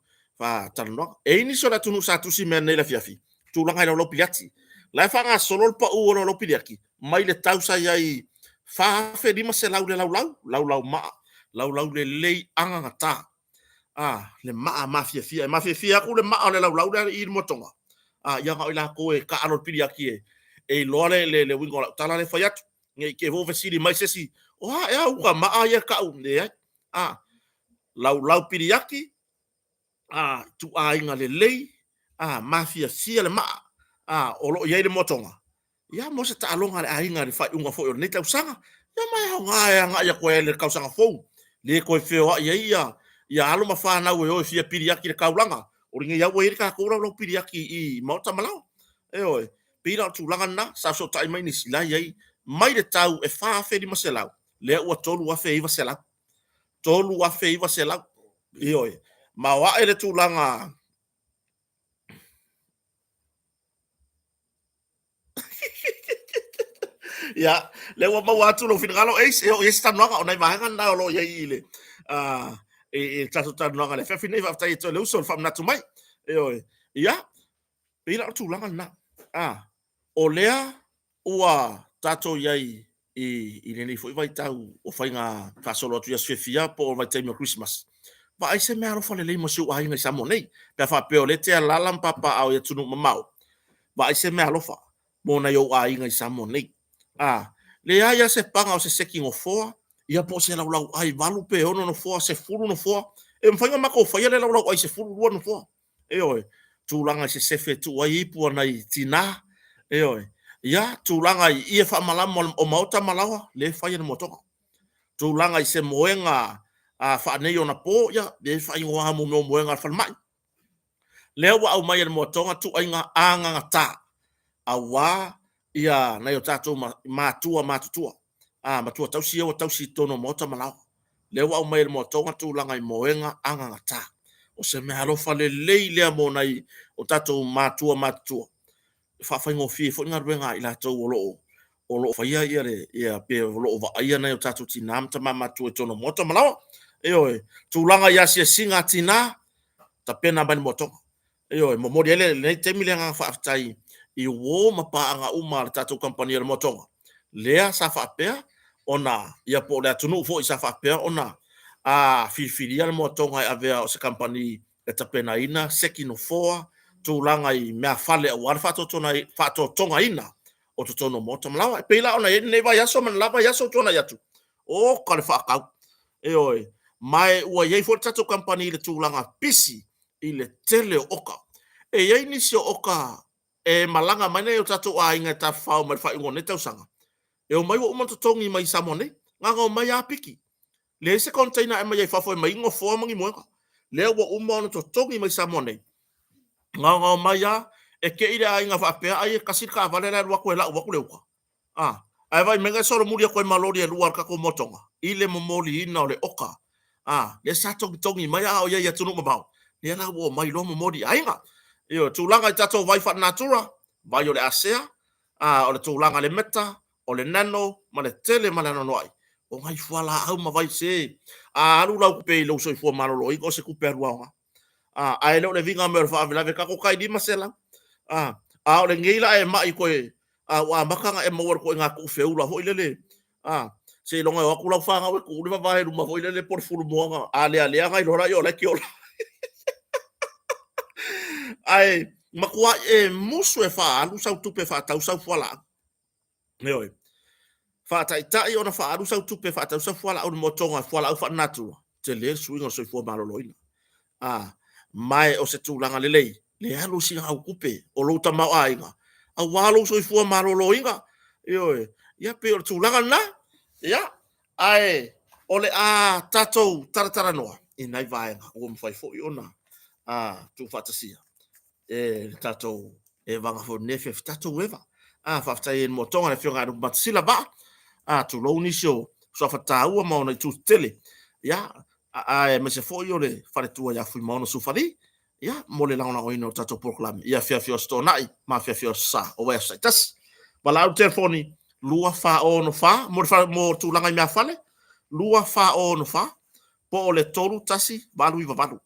talanoaga. E i ai nisi o le atunuu sa tusi mai ananei i le afiafi, tulaga i laulau piliati. O la e faagasolo le pau o laulau piliati mai le tau sa i ai $4,500 le laulau, laulau maa, laulau lelei agagata. A, le maa mafiafia. E mafiafia atu le maa o le laulau lea i le motoga, a, ia na o i latou e taaalo i le piliati e iloa le uiga o lau tala lea e fai atu. Ne i te i foi ua fesili mai se isi, o a ea uta maa ia e tau? Leai. A, laulau piliati, a, ituaiga lelei, a, mafiafia le maa, a, o lo o i ai le motoga, ia mo se taaloga a le aiga i le faaiuga foi o lenei tausaga. Ia ma e aoga e agai atu ai i le tausaga fou, le toe feoai ai ia, ia alo ma fanau e o e fia piliati i le taulaga. O lenei lava ua i ai le tatou laulau piliati i maota ma laoa. Ioe, pei la o le tulaga lena, sa fesootai mai nisi, la e i ai mai le tau e $4,500, lea ua $3,900. $3,900. Ioe. Ma o ae le tulaga Ia, lea ua maua atu lou finagalo Ace, e oo i ai se talanoaga, o nai vaega na o lo o i ai i le i le tatou talanoaga i le afiafi nei. Faafetai atu i le uso i le faamanatu mai. Ioe. Ia, pei la o le tulaga lena. O lea ua tatou i ai i lenei foi vaitau o faiga faasolo atu i aso fiafia po o vaitaimi o Christmas, vaai se meaalofa lelei mo si ou aiga i Samoa nei. Pe a faapea o lea e te alaala ma papaaao i atunuu mamao, vaai se meaalofa mo nai ou aiga i Samoa nei. A leai lava se paga o se seki nofoa, ia po o se laulauai 8 pe 6 nofoa, 10 nofoa. E mafai ona matou faia le laulauai 12 nofoa. Ioe, tulaga i se sefe e tuu ai ipu a nai tina, ioe, ia, tulaga i ie faamalama o maota ma laoa, lea e fai e le motoga. Tulaga i se moega faaneionapo, ia, lea e faaigoa lava mo moega a le falemai. Lea ua aumai e le motoga ituaiga agagata, aua ia nai o tatou matua matutua, a, matua tausi ia ua tausi i totonu o maota ma laoa. Lea ua aumai e le moatoga tulaga i moega agagata. O se meaalofa lelei lea mo nai o tatou matua matutua, e faafaigofie ai foi galuega a i latou o lo o o lo o faia ia le, ia, pe o lo o vaaia nai o tatou tinā ma tamā matutua i totonu o maota ma laoa. Ioe, tulaga i asiasiga a tinā, tapena mai le moatoga. Ioe, momoli ai lenei taimi le agaga faafetai i uō ma paaga uma a le tatou kamupani a le Moatoga, lea sa faapea ona, ia po o le atunuu foi sa faapea ona filifilia le Moatoga e avea o se kamupani e tapenaina seki nofoa, tulaga i meafale aua le faatotogaina o totonu o maota ma laoa. E pei la ona i ai lenei vaiaso ma le la vaiaso ua tuanai atu, oka le faatau, ioe, ma ua i ai foi le tatou kamupani i le tulaga pisi i le tele o oka. E i ai nisi o oka e malaga mai nai o tatou aiga e tafafao mai i le faaiuga o lenei tausaga, e omai ua uma ona totogi mai Samoa nei, na ona omai lava piki. Leai se container e aumai fafo e aumai ai ni nofoa ma ni moega. Lea ua uma ona totogi mai Samoa nei, na ona omai lava, e te i le aiga faapea ai e tasi le taavale la e alu atu e lau atu le uta, ae vaai mai na e solomuli atu ai ma loli e lua a le tatou moatoga i le momoliina o le oka, lea sa togitogi mai a o i ai i atunuu mamao, lea la ua omai loa momoli i aiga. Ioe, tulaga i tatou vai faalenatura, vai o le asea, o le tulaga i le meta, o le nano ma le tele ma le anoanoai o nai fualaau ma vai, se a alu lau tupe i lou soifua maloloina, o se tupe alu aoga. Ae le o le viga mai o le faalavelave, tatou tai $500. A o lenei la e mai toe, ua amata ona e maua i le ituaiga tuu feula foi lele, seiloga e o atu lau fanau e tuu le vavae i luma foi lele po o le fulumoa ona a lealea ona iloa lea o la e te ola. Ae matua e musu e faaalu sau tupe e faatau sau fualaau. Ioe. Faataitai ona faaalu sau tupe e faatau sau fualaau i le moatoga, fualaau faalenatura, tele le suiga o le soifua maloloina. Ma o se tulaga lelei le alu o sina au tupe o lou tamaoaiga aua lou soifua maloloina. Ioe. Ia pei o le tulaga lena. Ia, ae o le a tatou talatalanoa i nai vaega ua mafai foi ona tuufaatasia e le tatou evaga foi i lenei afiafi, tatou eva. Faafetai ai i le moatoga i le Afioga ia Lupematasila Vaa, tulou nisi o suafa taua ma ona itu tetele, ia, aemaise foi o le faletua ia Fuimaono Sufali, ia, mo le lagolagoina o le tatou polokalame i afiafi o Aso Toonai ma afiafi o Aso Sa o vaiaso taitasi. Valaau i le telefoni 2464 mo le mo tulaga i meafale 2464 po o le 3198.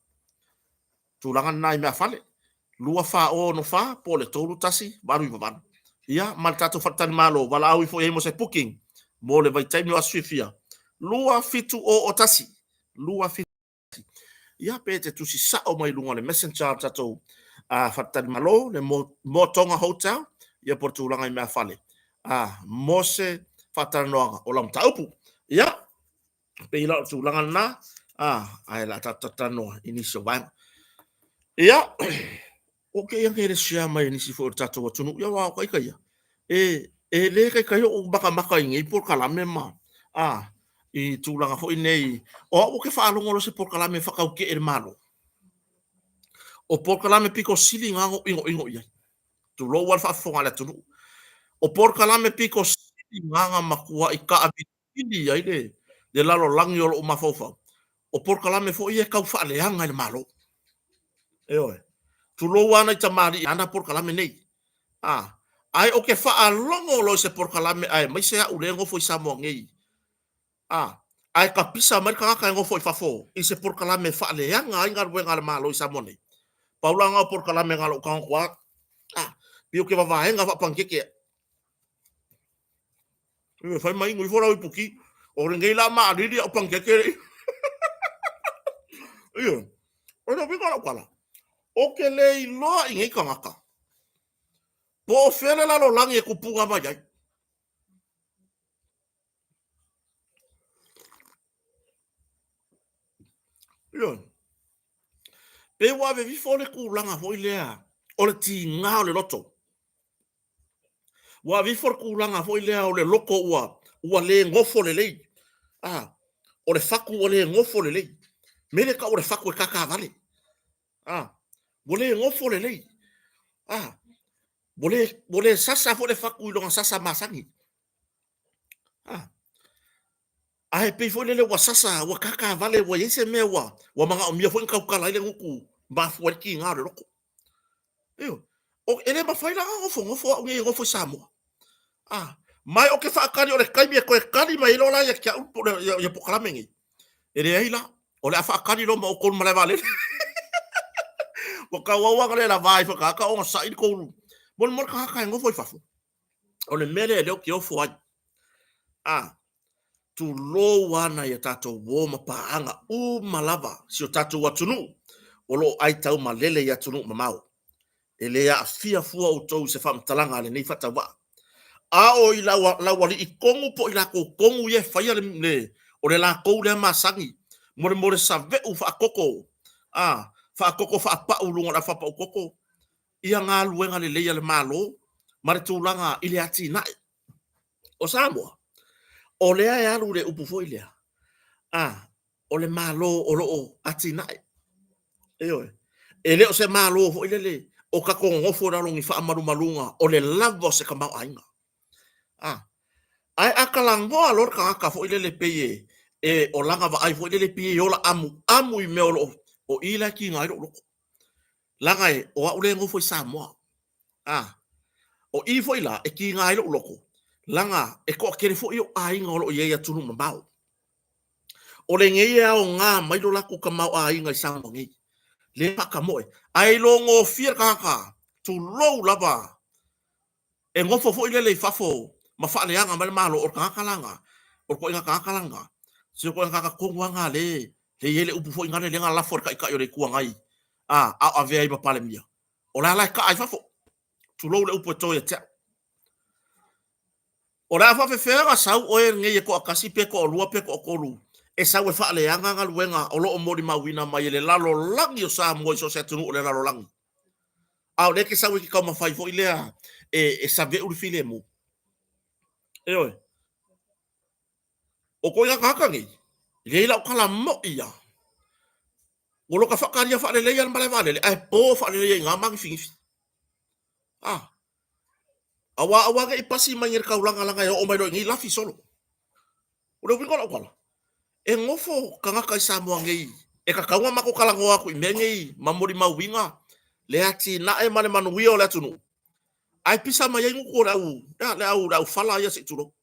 Tulaga lena i meafale 2464 po o le 3198. Ia ma le tatou faletalimalo, valaau ifo i ai mo se booking mo le vaitaimi o aso fiafia 2701 27. Ia pe te tusi sao mai luga o le messenger o le tatou faletalimalo, le Moatoga Hotel, ia po o le tulaga i meafale mo se faatalanoaga o lau mataupu. Ia, pei la o le tulaga lena, ae o le a tatou talanoa i nisi o vaega. Ia, o ke ia le share mai e nisi foi o le tatou atunuu, ia aua o ita ia, e le taitai ou matamata i nei polokalame ma, i tulaga foi nei, o au ou te faalogo loa i se polokalame e faatautee e le Malo, o polokalame pito sili na ona ou inoino i ai, tulou lava le faafofoga a le atunuu. O polokalame pito sili na na matuai taavilivili ai le lalolagi o lou mafaufau, o polokalame foi ia e tau faaleaga e le Malo. Ioe. Tulou lava nai tamalii e ana polokalame nei. Ae ou te faalogo loa i se polokalame aemaise au lea e nofo i Samoa nei, ae tapisa mai le tagata e nofo i fafo i se polokalame e faaleaga ai galuega a le Malo i Samoa nei, pau la lena o polokalame na o lou tago atu lava, pei ou te vavaega faapanikeke. Ioe, fai ma inu ifo lau iputi. O lenei la maalili au panikeke le. Ioe. O le uiga o lau tala, ou te le iloa i nei tagata po o fea le lalolagi e tupuga mai ai. Ioe. Pei ua ave ifo le tulaga foi lea o le tiga o le loto. Ua ave ifo le tulaga foi lea o le loto ua le nofo lelei. O le fatu ua le nofo lelei. Mea lea e tau o le fatu e kakavale. Ua le nofo lelei. Ua le sasa foi le fatu i lona sasa masani. Ae pei foi lele ua sasa, ua kakavale, ua i ai se mea ua manaomia foi ona tautala ai le gutu, mafua ai le tiga o le loto. Ioe. E le mafai la ona nofonofo au nei e nofo i Samoa. Mai o ke whaakari o le kaimi e koe kari mai lo la ia kia upu ia, ia pokalame nei. E le ai la, o le a whaakari lo ma o kolu malae vaalele. Ua kau au anga le la vai whakaaka o sa i koulu. Mo le mo ka haka e ngofo i fafo. O le mea lea leo ke ofo ai. A, tulou ana ia tātou uō ma pāaga uma lava si o tātou atunuu o lo o ʻaitau malele i atunuu mamao. E le aafia fua outou i se faamatalaga a lenei faatauvaa. A o i lau, laualii kogu po o i lakou kogu ia e faia le, le, o le lakou lea masani mo le, mo le saveʻu faakoko, a, faakoko faapau i luga o le afa pau koko, ia galuega lelei a le Malo ma le tulaga i le atinae o Samoa. O lea e alu le upu foi lea, a, o le Malo o lo o atinae. Ioe. E le o se Malo foi lele o tatou nonofo i lalo o ni faamalumaluga o le lava o se tamaoaiga. A, ae a talanoa loa le tagata foi lele pei e, e o lana vaai foi lele pei e ola amuamu i mea o lo o, o i la e tiga ai lou loto. Leaga e, o au lea e nofo i Samoa. A, o i foi la e tiga ai lou loto, leaga e toatele foi ou aiga o lo o i ai i atunuu mamao. O lenei e aoga mai lo latou tamaoaiga i Samoa nei, lea e faatamoe. Ae ilogofie le tagata, tulou lava, e nofo foi lele i fafo ma faaleaga mai le Malo, o le tagata la lena, o le ituaiga tagata la lena, se o le ituaiga tagata tonu lava lena lea e i ai le upu foi lena lea na lafo e le Taitai o le Itu Agai a o avea ai ma Palemia, o la la e kaa i fafo, tulou le upu e to ia te au. O le a faafefea ona sau oe lenei e toatasi pe toalua pe toatolu e sau e faaleaga galuega o lo o molimauina mai e le lalolagi o Samoa i so o se atunuu o le lalolagi? A o lea e te sau e te taumafai foi lea e save'u le filemu. Ioe. O ituaiga tagata nei, e leai lau tala mo'i lava. Ua loka faatalia faaleleia le malae vaalele ae po faaleleia i ina magifinifi. Ah. Aua aua ne i pasi mai i le taulaga leaga e oo mai loa i inei lafi solo. O le uiga o lau tala, e nofo tagata i Samoa nei e tatau ona matou talanoa atu i mea nei ma molimauina le atinae ma le manuia o le atunuu, ae pisa mai ai gutu o le au, le au, le aufala ia se i tulou.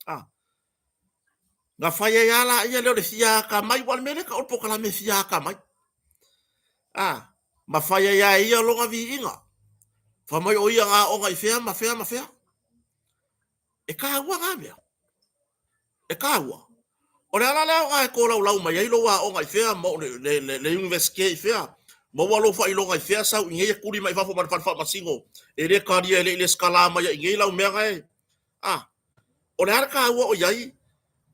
Ah. Na fai ai lava laia lea o le fia atamai, aua o le mea lea e tau o le polokalame fia atamai. Ah, ma fai ai lava e ia lona viiga. Fai mai o ia na aoga i fea ma fea ma fea. E taua na mea. E taua. O le ala lea ona e tolaulau mai ai lou aoga i fea, ma le, le, le, le universite i fea, maua lou faailoga i fea, sau i nei e tuli mai i fafo ma le fale faamasino, e le talia e le i lesitala mai ai i nei lau mea na e, a, o le a le taua o i ai,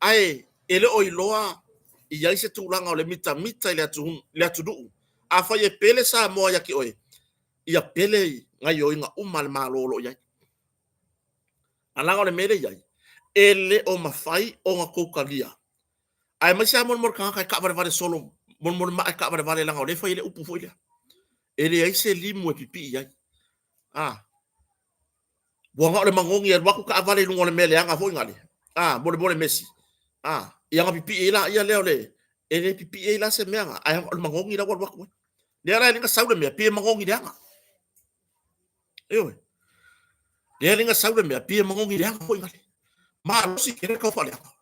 ae e le o iloa i ai se tulaga o le mitamita i le atunuu. Afai e pele Samoa ia te oe, ia pele i gaioiga uma a le Malo o lo o i ai. A leaga o le mea lea e i ai, e le o mafai ona tou talia, aemaise lava molemole tagata e taavalevale solo, molemole maa e taavalevale leaga o lea e fai ai le upu foi lea. E leai se limu e pipii ai. A, ua na o le manogi e alu atu taavale i luga o le mea leaga foi nale, a, molemole mesi, a, ia ona pipii ai laia lea o le, e le pipii ai la se mea na, ae o le manogi la ua alu atu ai. Lea la e le na sau le mea, pei e manogi leaga. Ioe. Lea le na sau le mea, pei e manogi leaga foi nale. Malosi tele le tau faaleaga.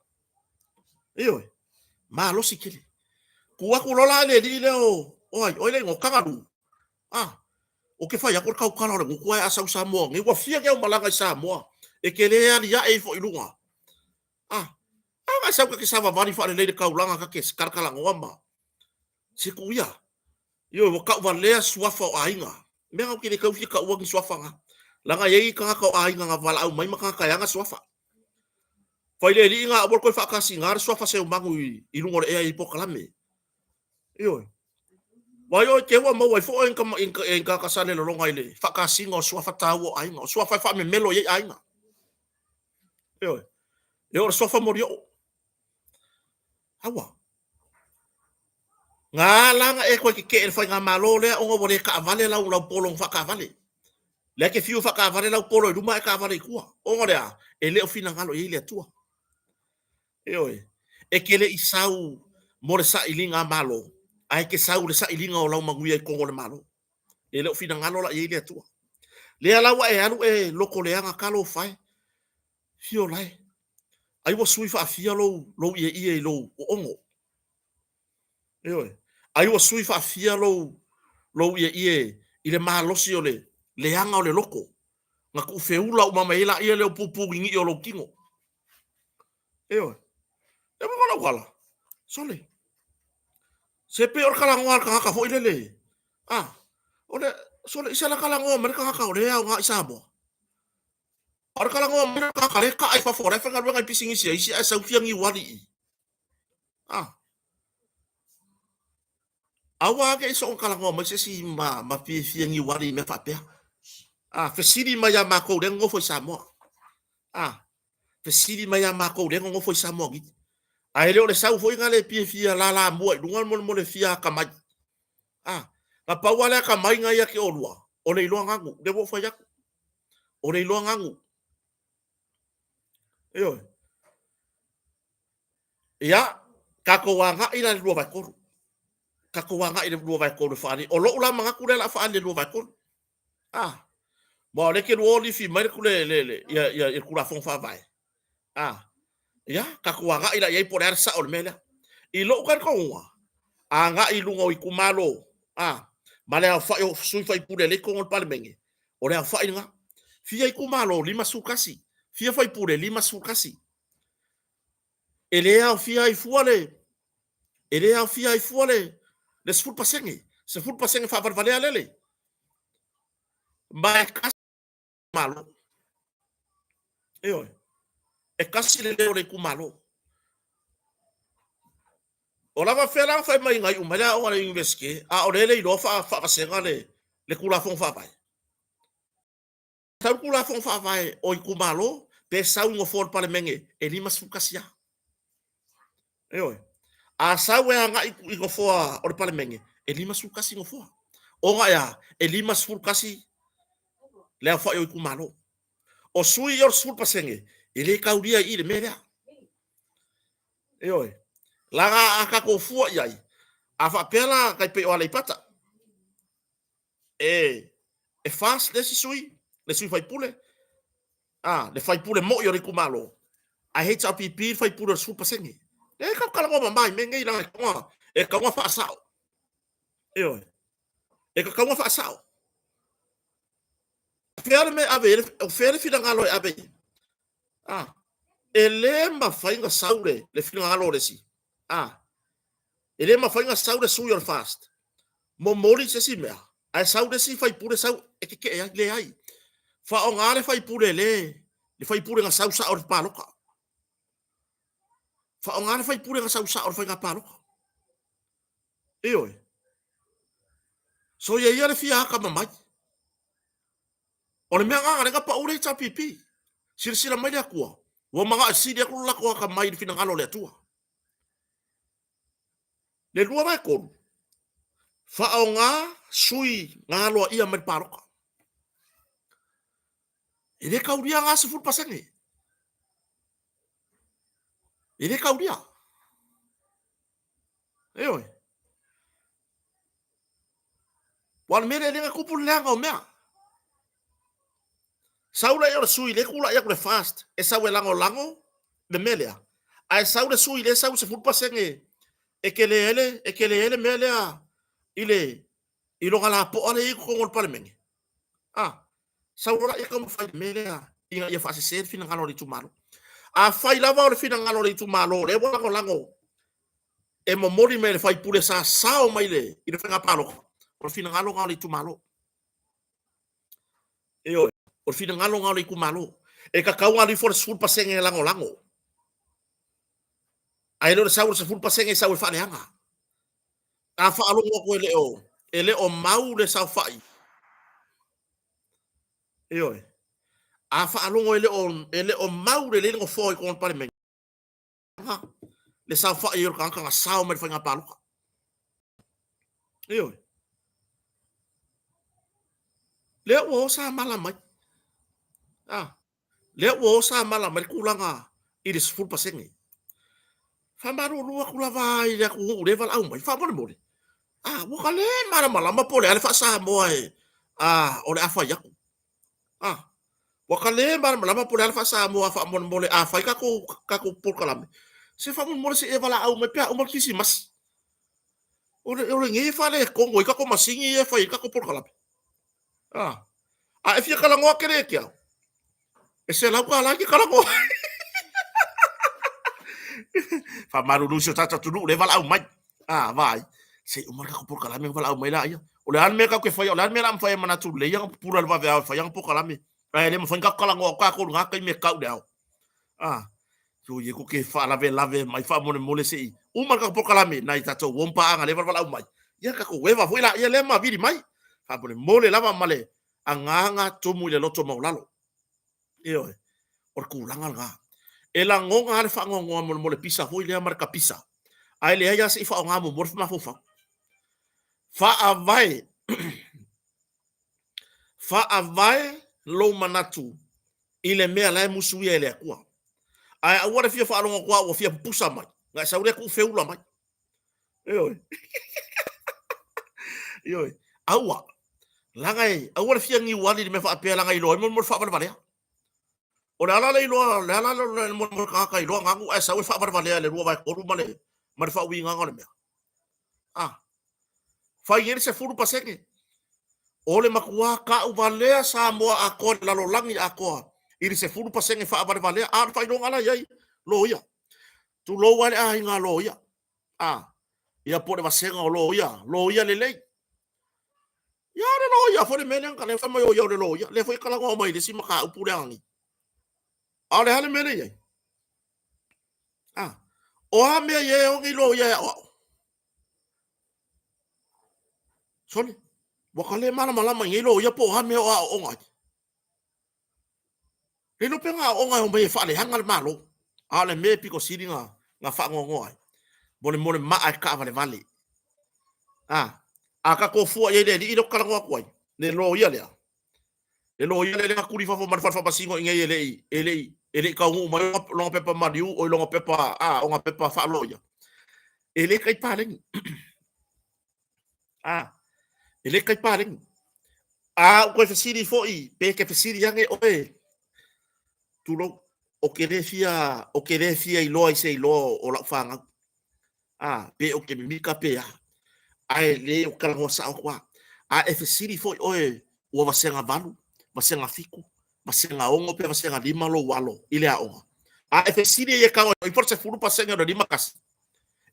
Ioe. Malosi tele. Tu atu loa la le alii lea o, o ai, o ai le igoa, Tagalū. Ah, o ke fai atu o le tautala o le gutu ae a sau Samoa nei, ua fia nei au malaga i Samoa, e te le aliae ifo i luga. Ah, a na sau ta te savavali faalelei le taulaga ta te kalakalanoa ma se tuu ia. Ioe, ua tauvalea suafa o aiga. Mea na ou te le tau fia taua ni suafa na. Leaga e i ai tagata o aiga na valaau mai ma tagata e ana suafa. Fai le alii na aua le toe faatasiga le suafa seumanu i, i luga o le ea i polokalame. Ioe. Vai oe te ua maua ai foi e tagata sa le lologa i le faatasiga o suafa taua o aiga. O suafa e faamemelo i ai aiga. Ioe. E o le suafa molioo. Aua. Na ala ona e toe tetee i le faigamalo lea ona ua le taavale lau lau polo na faataavale. Lea e te fiu e faataavale lau polo i luma ae taavale i tua. Ona o le a? E le o finagalo i ai le Atua. Ioe. E te le i sau mo le sailiga a Malo, ae e te sau i le sailiga o lau manuia i totonu o le Malo. E le o finagalo la i ai le Atua. Lea la ua e alu e loto leaga talofa e. Fio lae. Ai ua sui faafia lou, lou ieie i lou oogo. Ioe. Ai ua sui faafia lou, lou ieie i le malosi o le leaga o le loko. Na tuufeula uma mai ai laia lea o pupu gigii o lou tino. Ioe. E uiga o lau ala, sole. Se pei o le talanoa a le tagata foi lele. Ah, o le, sole, i se ala talanoa mai le tagata o lea e aoga i Samoa. A o le talanoa mai le tagata lea e kaa i fafo o la e faigaluega i pisinisi a isi ae sau fia niuali i i. Ah. Aua ake i soona talanoa mai se isi ma, ma fia, fia niuali i mea faapea. Ah, fesili mai ia makou lea nonofo i Samoa. Ah, fesili mai ia makou lea nonofo i Samoa nei. Ae le o le sau foi na le fia fia lalamua i luga mo le fia atamai. Ah, na pau lava le atamai na ia te oulua, o le iloa nanu, lea ua ou fai atu. O le iloa nanu. Ioe. Ia, tatou agai la i le 2/3. Tatou agai i le 2/3 e faaali. O lou la manatu lea o le a faaali i le 2/3. Ah, aua o lea e te lua lifi mai le, le, le, ia, ia, ia Tulafono Faavae. Ah, ia, tatou agai la i ai po o le a le sao o le mea lea. I lou talitonuga, agai i luga o itumalo, ah, ma le aofai o sui faipule lea i totonu o le Palemene, o le aofai lena. Fia itumalo? 51. Fia faipule? 51. E le aofia ai fua le, e le aofia ai fua le, le 10%, 10% faavalevalea lele. Ma e kasi malo. Ioe. E kasi le leo o le itumalo. O lava fea la fai mai ngai uma le aoga le university, a o le le iloa faavasega le, le Tulafono Faavae. Sau le Tulafono Faavae o itumalo, pe sau i nofoa o le Palemene e 51 lava. Ioe. A sau e agai i nofoa o le Palemene, e 51 nofoa. Ona e a? E 51 le aofai o itumalo. O sui ia o le 10%, e le taulia i i le mea lea. Ioe. Leaga a tatou fua i ai, a faapea la tai pei o Aleipata, e e FAST le isi sui, le sui faipule, a, le faipule moi o le itumalo, ae HRPP le faipule o le 10%. E tatou talanoa mama i mea nei, leaga e tatau e tatau ona faasao. Ioe. E tatau ona faasao. O fea le mea e ave i ai, o fea le finagalo e ave i ai? A, e le mafai ona sau le, le finagalo o le isi. A, e le mafai ona sau le sui o le FAST, momoli se isi mea, ae sau le isi faipule sau e tetee ai. Leai. Faaaoga le faipule le, le faipule na sau sao i le palota. Faaaoga le faipule na sau sao i le faiga palota. Ioe. Soia ia le fia atamamai. O le mea lena na pau le HRPP. Silasila mai le Atua, ua manao e sili atu lo latou atamai i le finagalo o le Atua. Le 2/3, faaaoga sui na aloaia mai le palota. E le taulia na 10%. E le taulia. Ioe. Ua o le mea lea e le na tupu le leaga o mea. Sau lea o le sui lea tulai atu le FAST e sau e lagolago le mea lea. Ae sau le sui lea sau 10% e tele ai le, e tele ai le mea lea i le i lona lapoa lea i totonu o le Palemene. Ah, sau loa lea taumafai le mea lea ina ia faasese le finagalo o le itumalo. Afai lava o le finagalo o le itumalo lea ua lagolago e momoli mai e le faipule sa sao mai le, i le faiga palota, o le finagalo lena o le itumalo. Ioe, o le finagalo lena o le itumalo. E tatau ona alu ifo le 10% e lagolago. Ae le o le sau o le 10% e sau e faaleaga. A faalogo atu e le o, e le o mau le saofai. Ioe. A faalogo e le o, e le o mau lelei le nofoa i totonu o le Palemene, le saofai o le tagata na sao mai le faiga palota. Ioe. Lea ua o sa mala mai. Ah, lea ua o sa mala mai le tulaga i le 10%. Faamalulu atu lava i le atunuu lea e valaau mai, faamolemole. Ah, ua ka le malamalama po o le a le faa-Samoa e, ah, o le a fai atu. Ah, Ua ka le malamalama po o le a le faa-Samoa faamolemole a fai tatou tatou polokalame, se faamolemole se i e valaau mai pe a uma le Kerisimasi. O le o lenei e faaletonu ai tatou masini ia e fai ai tatou polokalame. A, a e fia talanoa tele ia te au, e $100 e te talanoa ai. Faamalulu i si o tatou atunuu lea e valaau mai. A, vaai, se i uma le tatou polokalame ona valaau mai laia. O le a le mea tatou te faia, o le a le mea o le a mafai e manatu lelei ona pupula i le vaveao e fai ana polokalame, ae le mafai ona tatou talanoa atu tatou i lena taimi e tau i le ao. A, oi e tou te faalavelave mai faamolemole se i uma le tatou polokalame, nai tatou uo ma paaga lea e valaau mai, ia tatou eva foi laia lea ma vili mai. Faamolemole lava ma le agaga tumu i le loto maualalo. Ioe, o le tulaga lena. E lagona lava le faanoanoa molemole pisa foi lea ma le kapisa, ae leai lava se i faaaoga muamua le mafaufau. Faavae, faavae lou manatu i le mea la e musuia e le Atua. Ae aua le fia faalogo atu ua fia pupusa mai, na e sau lea tuufeula mai. Ioe. Ioe. Aua. Laga e, aua le fia niuali i le mea faapea laga e iloa ai mo le faavalevalea. O le ala le iloa, o le ala le mo le tagata iloa ganu ae sau e faavalevalea i le 2/3 ma le ma le faauigaga o le mea. Ah. Fai nei le 10%. O le matua tauvalea Samoa atoa le lalolagi atoa i le 10% faavalevalea. A o le faailoga la i ai loia. Tulou lava le aiga loia. A, ia po o le vasega o loia, loia lelei. Ia o le loia foi le mea lea, lea fai mai o ia o le loia. Lea foi e talanoa mai i le isi mataupu lea nei. A o le a le mea lea i ai? A, o a mea ia e o nei loia e aoao? Sole, ua ka le malamalama i nei loia po o a mea o aoaoga ai. Le iloa pe na aooga e omai e faaleaga le Malo, a o le mea e pito sili na, na faanoanoa ai, mo le, mo le maa e taavalevale. A, a tatou fua i ai i le alii lea ou te talanoa atu ai, le loia lea, le loia lea na tuli i fafo ma le fale faamasino i inei e le i, e le i, e le i taunuu mai lona pepa maliu, oi lona pepa, a, ona pepa faaloia, e le tai paleni. A, e le tai paleni. A ou toe fesili foi, pe te fesili ane oe, tulou, ou te le fia, ou te le fia iloa i se iloa o lau fanau. A, pe ou te mimika pe a. Ae le ou te talanoa sao atu lava. A e fesili foi oe ua vasega 8, vasega 7, vasega 6 pe vasega 5 lou alo i le aoga. A e fesili ai e tau ai po o le 10% o le 51,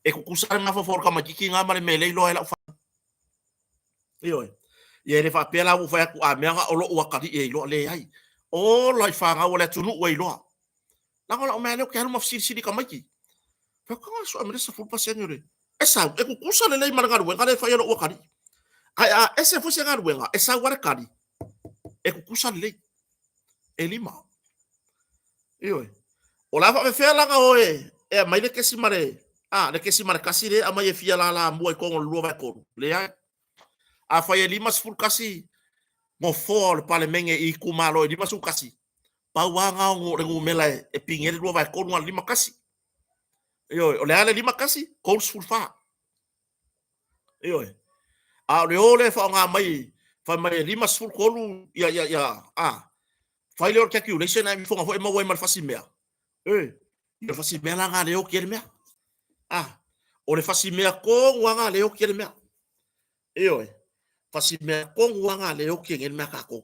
e tutusa le mafaufau o le tamaitiiti lena ma le mea e le iloa ai lau fanau. Ioe. Ia e le faapea la ua ou fai atu a mea na o lou atalii e iloa, leai. Ola i fanau a le atunuu e iloa. Leaga o lau mea lea ou te alu ma fesilisili i tamaiti. Fai atu, a sue mai le 10% o le... E sau, e tutusa lelei ma le galuega lea e fai e lou atalii. Ae a ese foi se galuega, e sau lava le tali, e tutusa lelei. E lima. Ioe. O le a faapefea la ona o e, e aumai le kesi ma le, a, le kesi ma le kasi lea e aumai e fia lalamua i totonu o le 2/3? Leai. Afai e 51 nofoa o le Palemene i itumalo e 51, pau lava na o le numera e pine ai le 2/3 na o le 51. Ioe, o le a le 51? 34. Ioe. A o le o lea e faaaoga mai, fai mai e 53 ia, ia, ia, a, fai lea o le calculation ae ifoga foi e maua ai ma le fasi mea. E, ia le fasi mea la na le oti ai le mea. A, o le fasi mea tonu lava na le oti ai le mea. Ioe, fasi mea tonu lava na le oti ai le mea a tatou.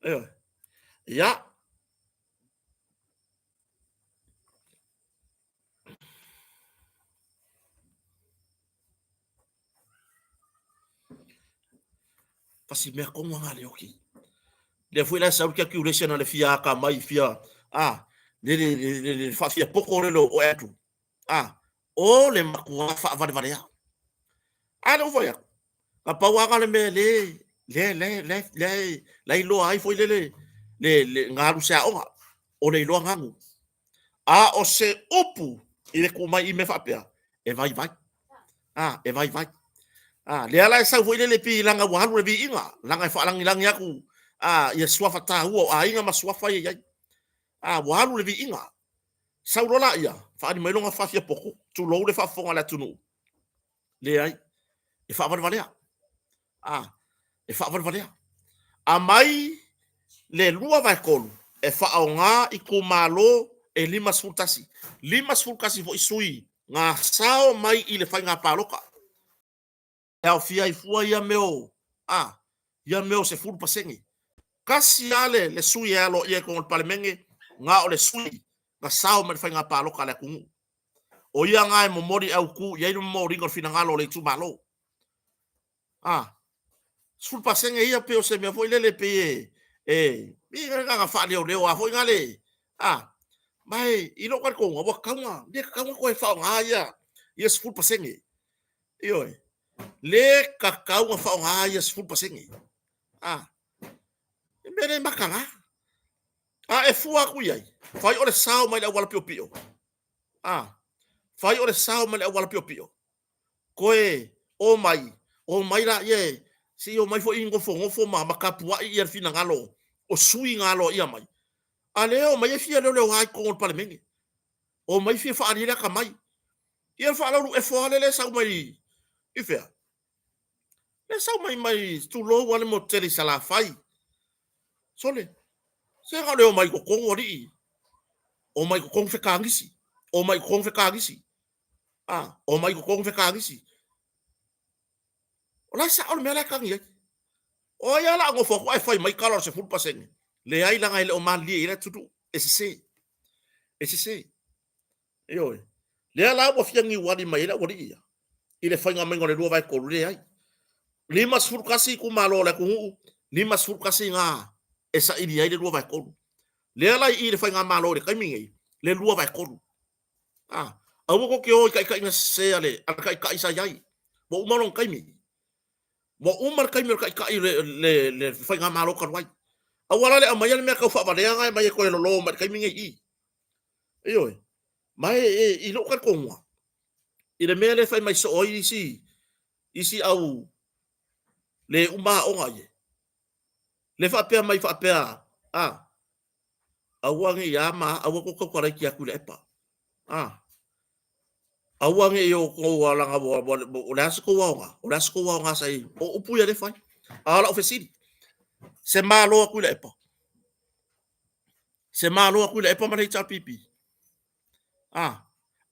Ioe. Ia, Fasi mea tonu lava le oki. Lea foi la e sau le calculation a le fia aka mai fia, a, le, le, le, le, le faafia poto le o Andrew. A, o le matua faavalevalea. A le ua fai atu, na pau lava le mea le, le, le, le, le, le iloa ai foi le, le, le, le galu se aoga, o le iloa ganu. A o se upu i le tu mai i mea faapea, e vaivai. A, e vaivai. A, lea la e sau foi lele pei leaga ua alu le viiga, leaga e faalagilagi atu a, ia suafa taua o aiga ma suafa ia i ai. A, ua alu le viiga. Sau loa laia, faaali mai lona faafiapoto, tulou le faafofoga a le atunuu. Leai, e faavalevalea. A, e faavalevalea. Aumai Le 2/3 e faaaoga itumalo e 51. 51 foi sui na sao mai i le faiga palota. E aofia ai fua ia mea o, a, ia mea o 10%. Tasi lava le sui e aloaia i totonu o le Palemene, na o le sui na sao mai i le faiga palota a le atunuu. O ia na e momoli autu i ai le momoliga o le finagalo o le itumalo. A, 10% ia pei o se mea foi lele pei e, e, e na ona faaleoleo lava foi na le, a, ma e, i lou talitonuga, ua tatau ona, le tatau ona toe faaaoga ia 10%. Ioe. Le tatau ona faaaoga ia 10%. A, e mea le mataga. A e fua atu i ai, fai o le sao mai le auala piopio. A, fai o le sao mai le auala piopio. Toe o mai, o mai laia e, se i omai foi nofonofo ma tapuai ia le finagalo o sui na aloaia mai. A lea e omai e fia leoleoa i totonu o le Palemene. Omai fia faaali ai le atamai. Ia le faalaulu efo lava lea e sau mai i fea? Lea e sau mai mai tulou lava le motu tele i Salafai. Sole, se na o le omai i totonu alii, omai i totonu fekagisi, omai i totonu fekagisi, a, omai i totonu fekagisi. O la e sao le mea la e tagi ai. O ai lava o le a nofo atu ae fai mai tala o le 10%? Leai, leaga e le o malilie i ai le atunuu. E sese. E sese. Ioe. Lea la ua fia niuali mai ai le aualii ia i le faiga maiga o le 2/3, leai. 51 itumalo o le atunuu, 51 ga e saili ai le 2/3. Lea la i i le faigamalo i le taimi nei, le 2/3. A, aua tou te o i taitaiga sese a le taitai sa i ai. Ua uma lona taimi. Ua uma le taimi o le taitai o le faigamalo talu ai. Aua la le aumaia le mea tau faavalea na e aumai e toe lolo mai i le taimi nei i i. Ioe. Ma e, e, i lou talitonuga, i le mea lea e fai mai soo ai isi, isi au le uma aoga ia, le faapea mai faapea, a, aua ne i a ma aua tou tautalaiti atu i le epa. A, aua ne i outou alaga o le a se tou aoga, o le a se tou aoga sa i, o upu ia lea e fai. A o lau fesili, se malo a Tuilaepa, Se malo a Tuilaepa ma le HRPP. A,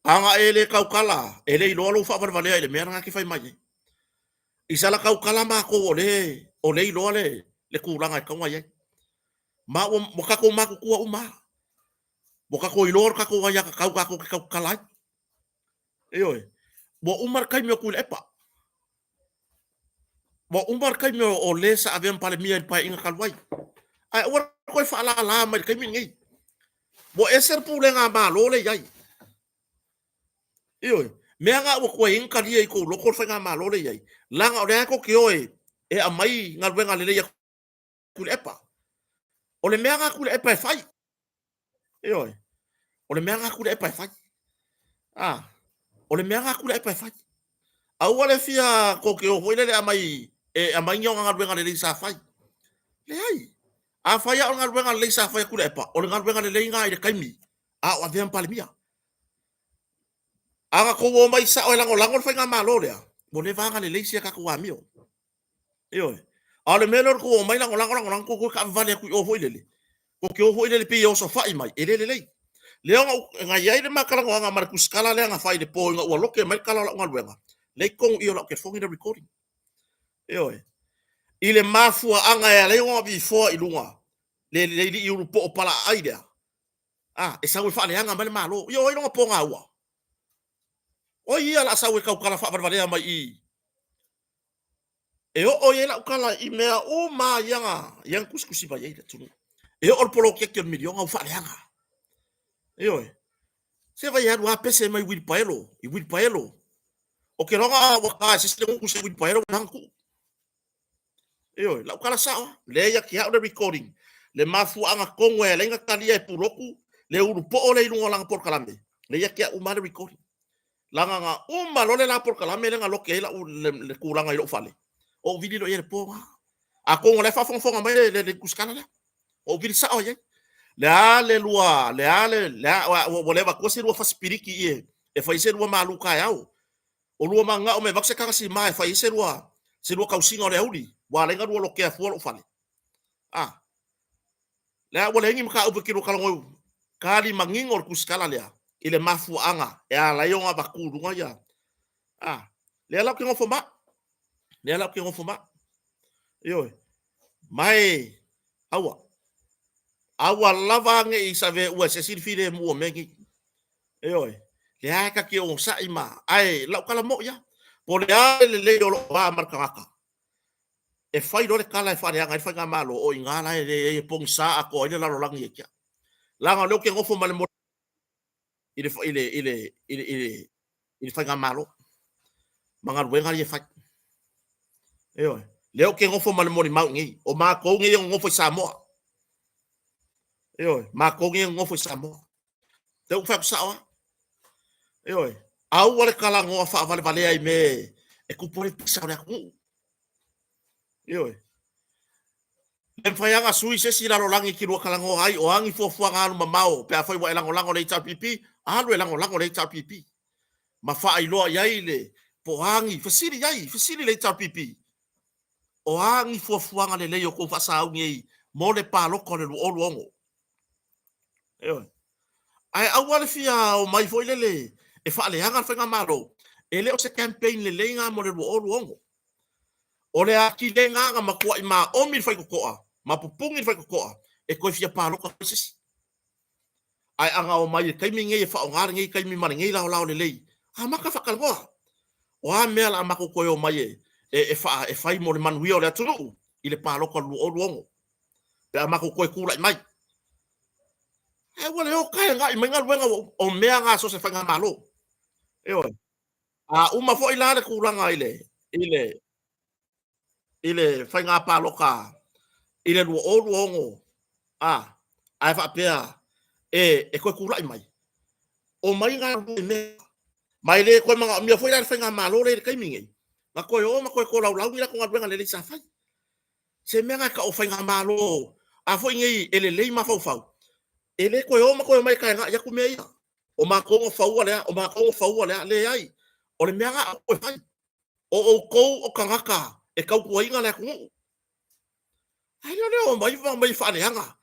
a na e le tautala, e le iloa lou faavalevalea i le mea lena e te fai mai ai. I sala tautala matou o le, o le iloa le, le tulaga e tatau ona i ai. Ma ua, ua tatou matutua uma lava. Ua tatou iloa le tatou aiatatau tatou te tautala ai. Ioe. Ua uma le taimi o Tuilaepa. Ua uma le taimi o le sa avea ma Palemia i le Paeaiga talu ai. Ae aua le toe faalala mai i le taimi lenei. Ua ese le pulega a Malo lea e i ai. Ioe, mea na ua tuai ai ona talia i tou loto le faigamalo lea e i ai, leaga o lea tou te o e aumai galuega lelei a Tuilaepa. O le mea na a Tuilaepa e fai. Ioe. O le mea lena a Tuilaepa e fai. A, o le mea lena a Tuilaepa e fai. Aua le fia tou te o foi lele aumai, e aumai ni ona galuega lelei sa fai. Leai. Afai lava o le galuega lelei sa fai a Tuilaepa, o le galuega lelei lena i le taimi a o avea ma Palemia. A na tou omai sao e lagolago le faigamalo lea, ua leva ona lelei si a tatou amio. Ioe. A o le mea lea o le tou omai lagolago lagolago tou toe taavavale atu i o foi lele, tou te o foi lele pei e osofai mai, e le lelei. Lea na, na i ai le ma talanoaga ma le tusitala lea na fai i le po ina ua loke mai le tala o lau galuega, lea i totonu i i o lau telefoni le recording. Ioe. I le mafuaaga e ala ai ona vifoa i luga le, le alii ulupoo palaaai lea, a, e sau e faaleaga mai le Malo. Ia o ai lona pogaua? O ai ia o le a sau e tautala faavalevalea mai i i? E oo i ai lau tala i mea uma ia na, ia na tusitusi mai ai le atunuu. E oo le poloketi o le miliona ua faaleaga. Ioe. Se vai e alu lava pese mai uilipaelo, i uilipaelo. O ke loga ua ta e se isi le gutu i se uilipaelo ua hana tuu. Ioe, lau tala sao, lea ia te au le recording, le mafuaaga tonu e ala ai ona talia e Pulotu le ulupoo lea i luga o lana polokalame, lea ia te au uma le recording. Leaga na uma loa le la polokalame lea na loke ai lau, le, le tulaga i lou fale, ou vili loa i ai i le po lena. Atonu o la e faafogafoga mai le, le, le tusitala lea. Ou vili sao i ai. Le a le lua, le a le, le a, ua, ua le avatua se lua fasi piliki i e, e fai se lua malu taeao. O lua manao mai avatu se tagasima e fai ai se lua, se lua tausiga o le auli, ua ala ai ona lua lokea fua lou fale. A. Lea ua leai ni mataupu e kilo talanoa kali manino le tusitala lea i le mafuaaga e ala ai ona avatu i luga ia. A, lea la ou te nofo ma au. Lea la ou te nofo ma au. Ioe. Ma e, aua, aua lava ne i saveua e se isi le filemu o mea nei. Ioe. Lea ta te onosai ma, ae lau tala moi lava, po o le a le lelei o lou va ma le tagata, e fai loa le tala e faaleaga ai le faigamalo, o i ina la e leai e pogisa atoa ai le lalolagi ia te au. Leaga o lea ou te nofo ma le i le i le i le i le i le i le faigamalo ma galuega ia e fai. Ioe. Lea ou te nofo ma le molimau i nei. O matou nei e nonofo i Samoa. Ioe, matou nei e nonofo i Samoa. Lea ou fai atu sao lava. Ioe, aua le talanoa faavalevalea i mea e tupu ai le pisa o le atunuu. Ioe. Le mafai lava ona sui se isi lalolagi e te lua talanoa ai, o a ni fuafuaga alu mamao pe afai ua e lagolago i le HRPP, alu e lagolago i le HRPP ma faailoa i ai le po o a ni, fesili i ai, fesili i le HRPP, o a ni fuafuaga lelei o tou faasauni ai mo le palota o le 2026. Ioe. Ae aua le fia omai foi lele e faaleaga le faigamalo, e le o se campaign lelei lena mo le 2026. O le atili ai lena na matuai maomi le faitotoa ma pupuni le faitotoa e toe fia palota foi se isi. Ae ana omai i le taimi lenei e faaaoga lenei taimi ma lenei laolao lelei, amata faatalanoa. O a mea o le a matou toe omai e, e, e, faa, e fai mo le manuia o le atunuu i le palota o le 2026 pe a matou toe tulai mai. Ae ua le o taena'i mai galuega ua uma. O mea na a so o se faigamalo. Ioe. A uma foi la le tulaga i le, i le, i le faiga palota i le 2026, a, ae faapea e, e toe tulai mai, omai galulue i mea, ma e le toe manaomia foi la e le faigamalo lea i le taimi lenei, na toe o ma toe tolaulau ni latou galuega lelei sa fai. Se mea na e tau o faigamalo a foi nei e lelei mafaufau, e le toe o ma toe omai e taena'i atu mea ia. O matou na faua lea, o matou na faua lea. Leai, o le mea lena a outou e fai. O outou o tagata e tautuaina le atunuu. Ae le o le omai ma omai e faaleaga,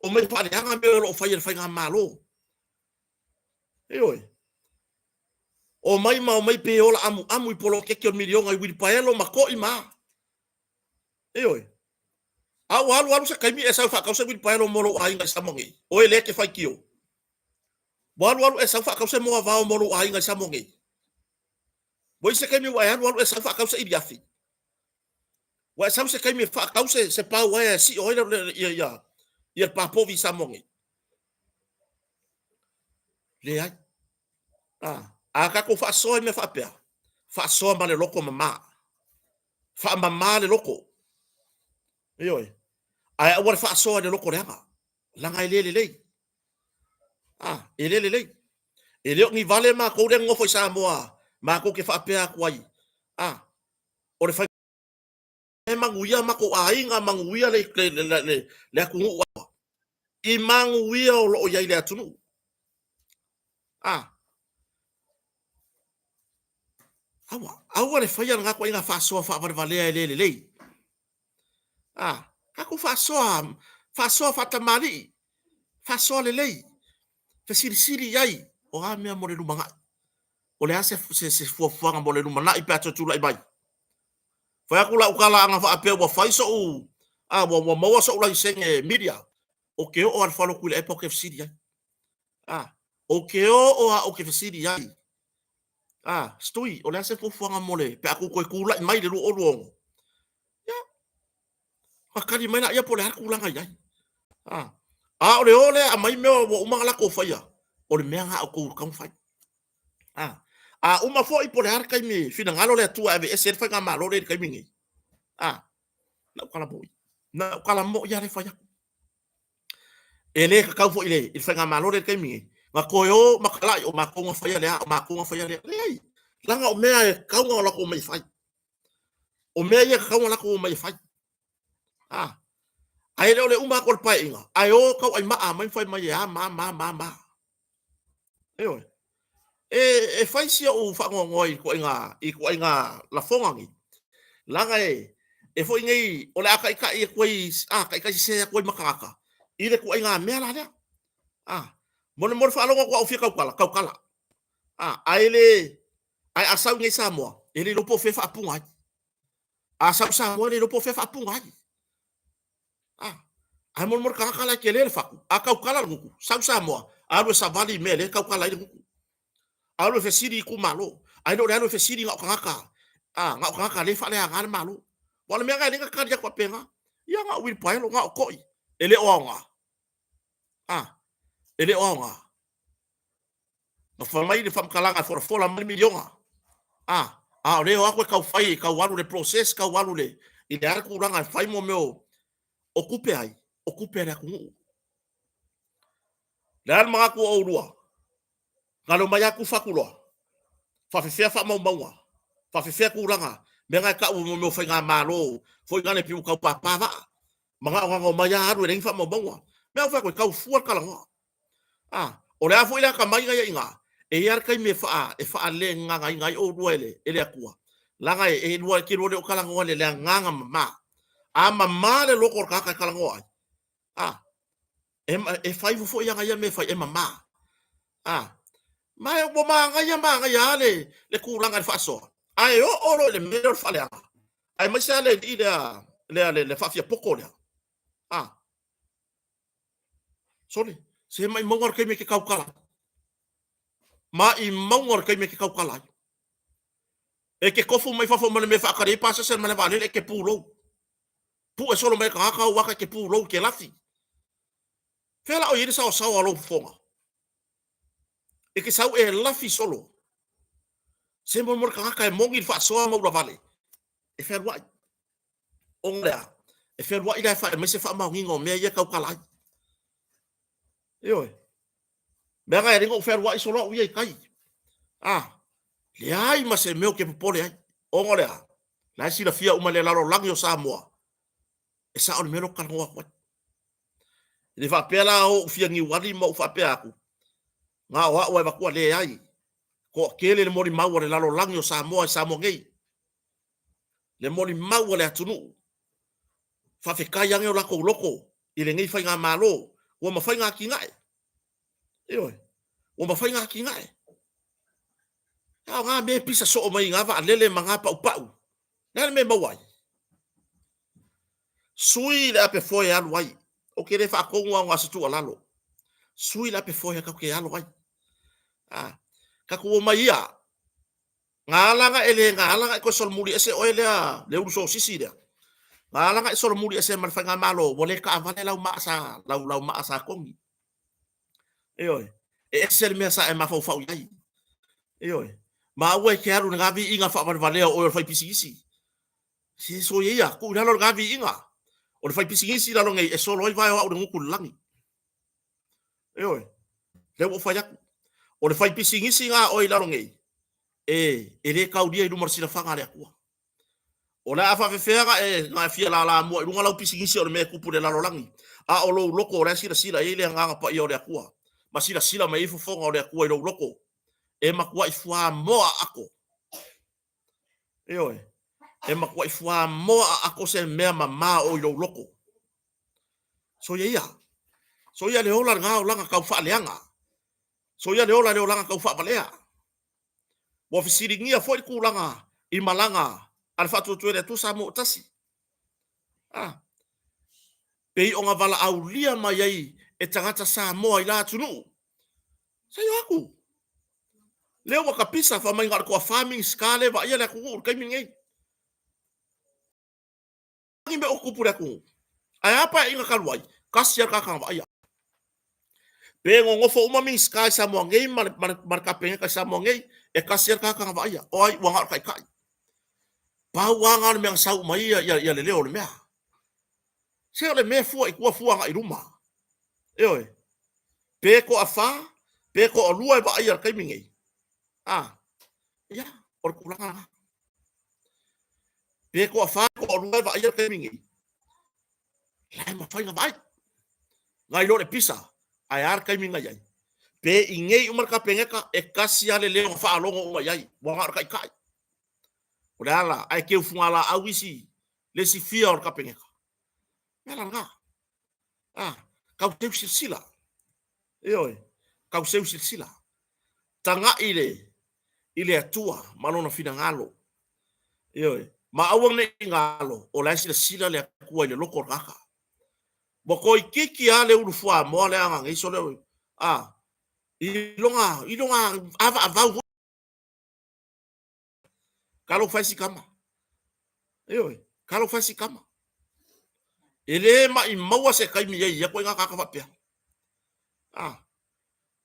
omai e faaleaga mea o lo o fai e le faigamalo. Ioe. Omai ma omai pe ola amuamu i poloketi o le miliona i uilipaelo ma toi ma a. Ioe. A ua alu alu se taimi e sau e faatau se uilipaelo mo lou aiga i Samoa nei, oe lea e te faitio. Ua alu alu e sau faatau se moavao mo lou aiga i Samoa nei. Ua i ai se taimi ua e alu alu e sau faatau se iliafi. Ua e sau se taimi e faatau se, se pau aea e sio ai le, ia, ia, ia le papovi i Samoa nei. Leai. A, a tatou faasoa i mea faapea, faasoa ma le loto mama. Faamama le loto. Ioe. Ae aua le faasoa i le loto leaga. Leaga e le lelei. A, e le lelei. E le o ni vale matou lea nonofo i Samoa, matou te faapea atu ai, a, o le fai e manuia matou aiga, manuia le, le, le, le, le atunuu atoa. I manuia o lo o i ai le atunuu. A, aua, aua le faia lena ituaiga faasoa faavalevalea e le lelei. A, tatou faasoa, faasoa faatamalii, faasoa lelei, fesilisili i ai, o a mea mo le lumanai. O le a se, se, se fuafuaga mo le lumanai pe a toe tulai mai. Fai atu lau tala ana faapea ua fai so'u, a, ua, ua maua so'u laisene media, ou te oo lava i le fale o Tuilaepa ou te fesili ai. A, ou te oo lava ou te fesili ai. A, Stui, o le a se fuafuaga mo le, pe a tou toe tulai mai i le 2026? Ia, ona tali mai laia po o le a le tulaga i ai. A, a o le o lea e aumai mea ua uma ona latou faia, o le mea lena a outou e tatau ona fai. A, a uma foi po o le a le taimi e finagalo le Atua e aveese ai le faigamalo lea i le taimi lenei, a, na ou tala moi, na ou tala moi lava lea e fai atu. E le tatau foi i le, i le faigamalo lea i le taimi lenei, na toe o ma talai, o matou na faia lea, o matou na faia lea. Leai, leaga o mea e tatau ona latou omai e fai. O mea ia e tatau ona latou omai e fai. A, ae le o le uma atu o le paeaiga, ae o tauaimaa mai ma fai mai e a ma ma ma ma. Ioe. E, e fai si ou faanoanoa i ituaiga, i ituaiga lafoga nei, leaga e, e foi nei, o le a taitai atu ai, a, taitai sese atu ai ma tagata. i le tuaiga mea la lea. Mo le faalogo atu au fia tautala, tautala. Ae le, ae a sau i nei Samoa, e le iloa po o fea e faapuga ai. A sau i Samoa e le iloa po o fea e faapuga ai. Ae mo le tagata la e tele le fatu, a tautala le gutu, sau i Samoa, alu e savali i mea lea e tautala ai le gutu. Alu e fesili i itumalo, ae le o le alu e fesili na o tagata, na o tagata lea e faaleaga le Malo. Aua o le mea lena e ala ai ona tali atu faapena, ia na o uilipaelo, na o toi, e le o aoga. E le o aoga. Na fai mai le faamatalaga e folafola mai le miliona. A, a o lea e o atu e tau fai, e tau alu i le process, tau alu i le a le tulaga e fai mo mea o tupe ai, o tupe a le atunuu. O le a le manatu o oulua? Na le omai lava tufa atu loa, faafefea faamaumauga, faafefea tulaga, mea na e tau o mea o faigamalo foi nale pei ua tau papa vaa. Manao na ona omai lava alu e leai ni faamaumauga. Mea ua fai atu ai, tau fua le talanoa. A, o le a foi le atamai na i ai i ina, e i ai lava le taimi e faalegagaina ai oulua e le Atua, leaga e te lua le o talanoa i le agaga mama. A mama le loto o le tagata e talanoa ai, a, e fai ifo foi ana ia mea e fai, e mama. A, ma ua manaia manaia lava le tulaga i le faasoa, ae oo loa i le mea lea o le faaleaga, aemaise lava le alii lea, le faafiapoto lea, a, Sole, se maimauga le taimi e te tautala ai. Maimauga le taimi e te tautala ai. E te tofu mai fafo ma le mea e faatali ai pasese ma le vaalele e te pulou. Pue solo mai e tagata ou ata e te pulou, e te lafi. Fea la o i ai le saoasaoa o lou fofoga? E te sau e lafi solo. Se mo le tagata e moni le faasoa ma ulavale, e fealuai. Ona o le a? E fealuai la e aumai se faamaoniga o mea ia e tautala ai. Ioe. Mea na e ala ai ona ou fealuai solo au ia i tai. A, leai ma se mea ou te popole ai. Ona o le a? La e silafia uma e le lalolagi o Samoa, e sao le mea lea ou te talanoa atu ai. E le faapea la o ou fia niuali ma ou faapea atu, na o au e avatua, leai. Toatele le molimau a le lalolagi o Samoa i Samoa nei. Le molimau a le atunuu. Faafetai ane o latou loto i lenei faigamalo ua mafai ona atinae. Ioe, ua mafai ona atinae. A o na mea e pisa soo mai i na vaalele ma na paupau, le a le mea e maua ai? Sui le ape foe e alu ai. Ou te le faatonu lava ona o se tuualalo. Sui le ape foe tatou te alo ai. A, tatou omai ia, Na ala ona e le, na ala ona e toe solomuli ese oe lea, le ulu sosisi lea. Na ala ona e solomuli ese ma le faigamalo, ua le taavale lau maa sa, lau, lau maa sa togi. Ioe. E ese le mea sa e mafaufau i ai. Ioe. Ma aua e te alu i lena viiga faavalevalea o oe o le faipisinisi. Se soia ia, tuu i lalo lena viiga. O le faipisinisi i lalo nei, e solo ai vae o au i le gutu i le lagi. Ioe, lea ua ou fai atu. O le faipisinisi na a oe i lalo nei, e, e le taulia i luma o le silafaga a le Atua. O le a faafefea na e, na e fia lalamua i luga lau pisinisi o le mea e tupu i le lalolagi, a o lou loto o la e silasila i ai le Agaga Paia o le Atua, ma silasila mai ai fofoga o le Atua i lou loto, e matuai fuamoa ato. Ioe, e matuai fuamoa ato se mea mama o i lou loto. Soia ia. Soia le ola lena olaga tau faaleaga. Soia le ola le olaga tau faavalea. Ua fesiligia foi le tulaga i malaga a le Faatuatua i le Atua Samoa ua tasi. A. Pei ona valaaulia mai ai e tagata Samoa i la atunuu. Se i o atu. Lea ua tapisa fai mai na o le toafa Minisita lea e vaaia le atunuu i le taimi lenei. Ni mea o tupu i le atunuu. Ae a paeaiga talu ai, tasi lava le tagata na vaaia. Pe nonofo uma Minisita i Samoa nei ma le, ma le, ma le Kapeneta i Samoa nei, e tasi lava le tagata na vaaia. O ai? Ua na o le taitai. Pau lava na o le mea na sau uma ai ia, ia, ia le leo o le mea. Se o le mea e fua i tua, fua agai i luma. Ioe. Pe toafa, pe toalua e vaaia i le taimi nei. A, ia, o le tulaga lena. Pe toafa, toalua e vaaia le taimi nei, la e mafai ona vaai. Nai lo le pisa, ae a le taimi na i ai. Pe i nei uma le Kapeneta, e tasi lava le leo na faalogo uma i ai, ua na o le taitai. O le ala, ae teu fugalaau isi, le isi fia o le Kapeneta. Mea la lena. Ah, Tau seu silasila. Ioe, tau seu silasila. Tagai i le, i le Atua ma lona finagalo. Ioe, ma aua ne i galo, o la e silasila le Atua i le loko o le tagata. Ua toeitiiti lava le ulu fuamoa lea a nei sole, a, i lona, i lona avaavau foi. Talofa e si tama. Ioe, talofa e si tama. E le maʻimau se taimi i ai ia ituaiga tagata faapea. Ah.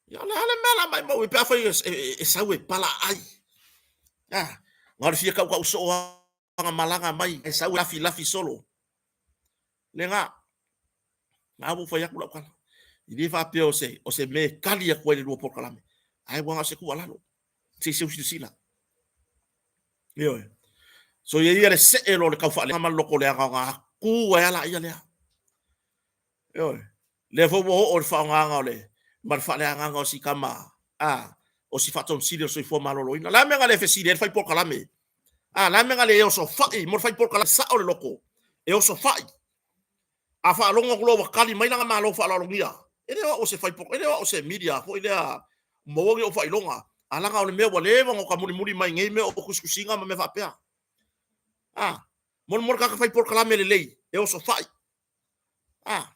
Ia o le a le mea la maʻimau ai pe afai e sau e palaai. Ah, na o le fia tautau soo lava na malaga mai e sau e lafilafi solo. Lena. Na ua ou fai atu lau tala. E le faapea o se, o se mea e tali atu ai le lua polokalame. Ae ua na o se tuualalo. Se i seu silasila. Ioe. So ia ia le see loa o le tau faaleaga ma le lotoleaga ona atu ai lava laia lea. Ioe. Lea foi ua oo i le faaaogaina o le ma le faaleagaga o si tama a o si Faatonu Sili o le Soifua Maloloina. O le a le mea na le fesili ai le fai polokalame? A, o le a le mea na le osofai mo le fai polokalame sao le loto? E osofai. A faalogo atu loa ua tali mai lana malo faaaloalogia, e le o au o se fai e le o au o se media foi lea maua ni ou faailoga, a leaga o le mea ua leva ona ta mulimuli mai nei mea o tusitusiga ma mea faapea. A, mo le tagata fai polokalame lelei, e osofai. A,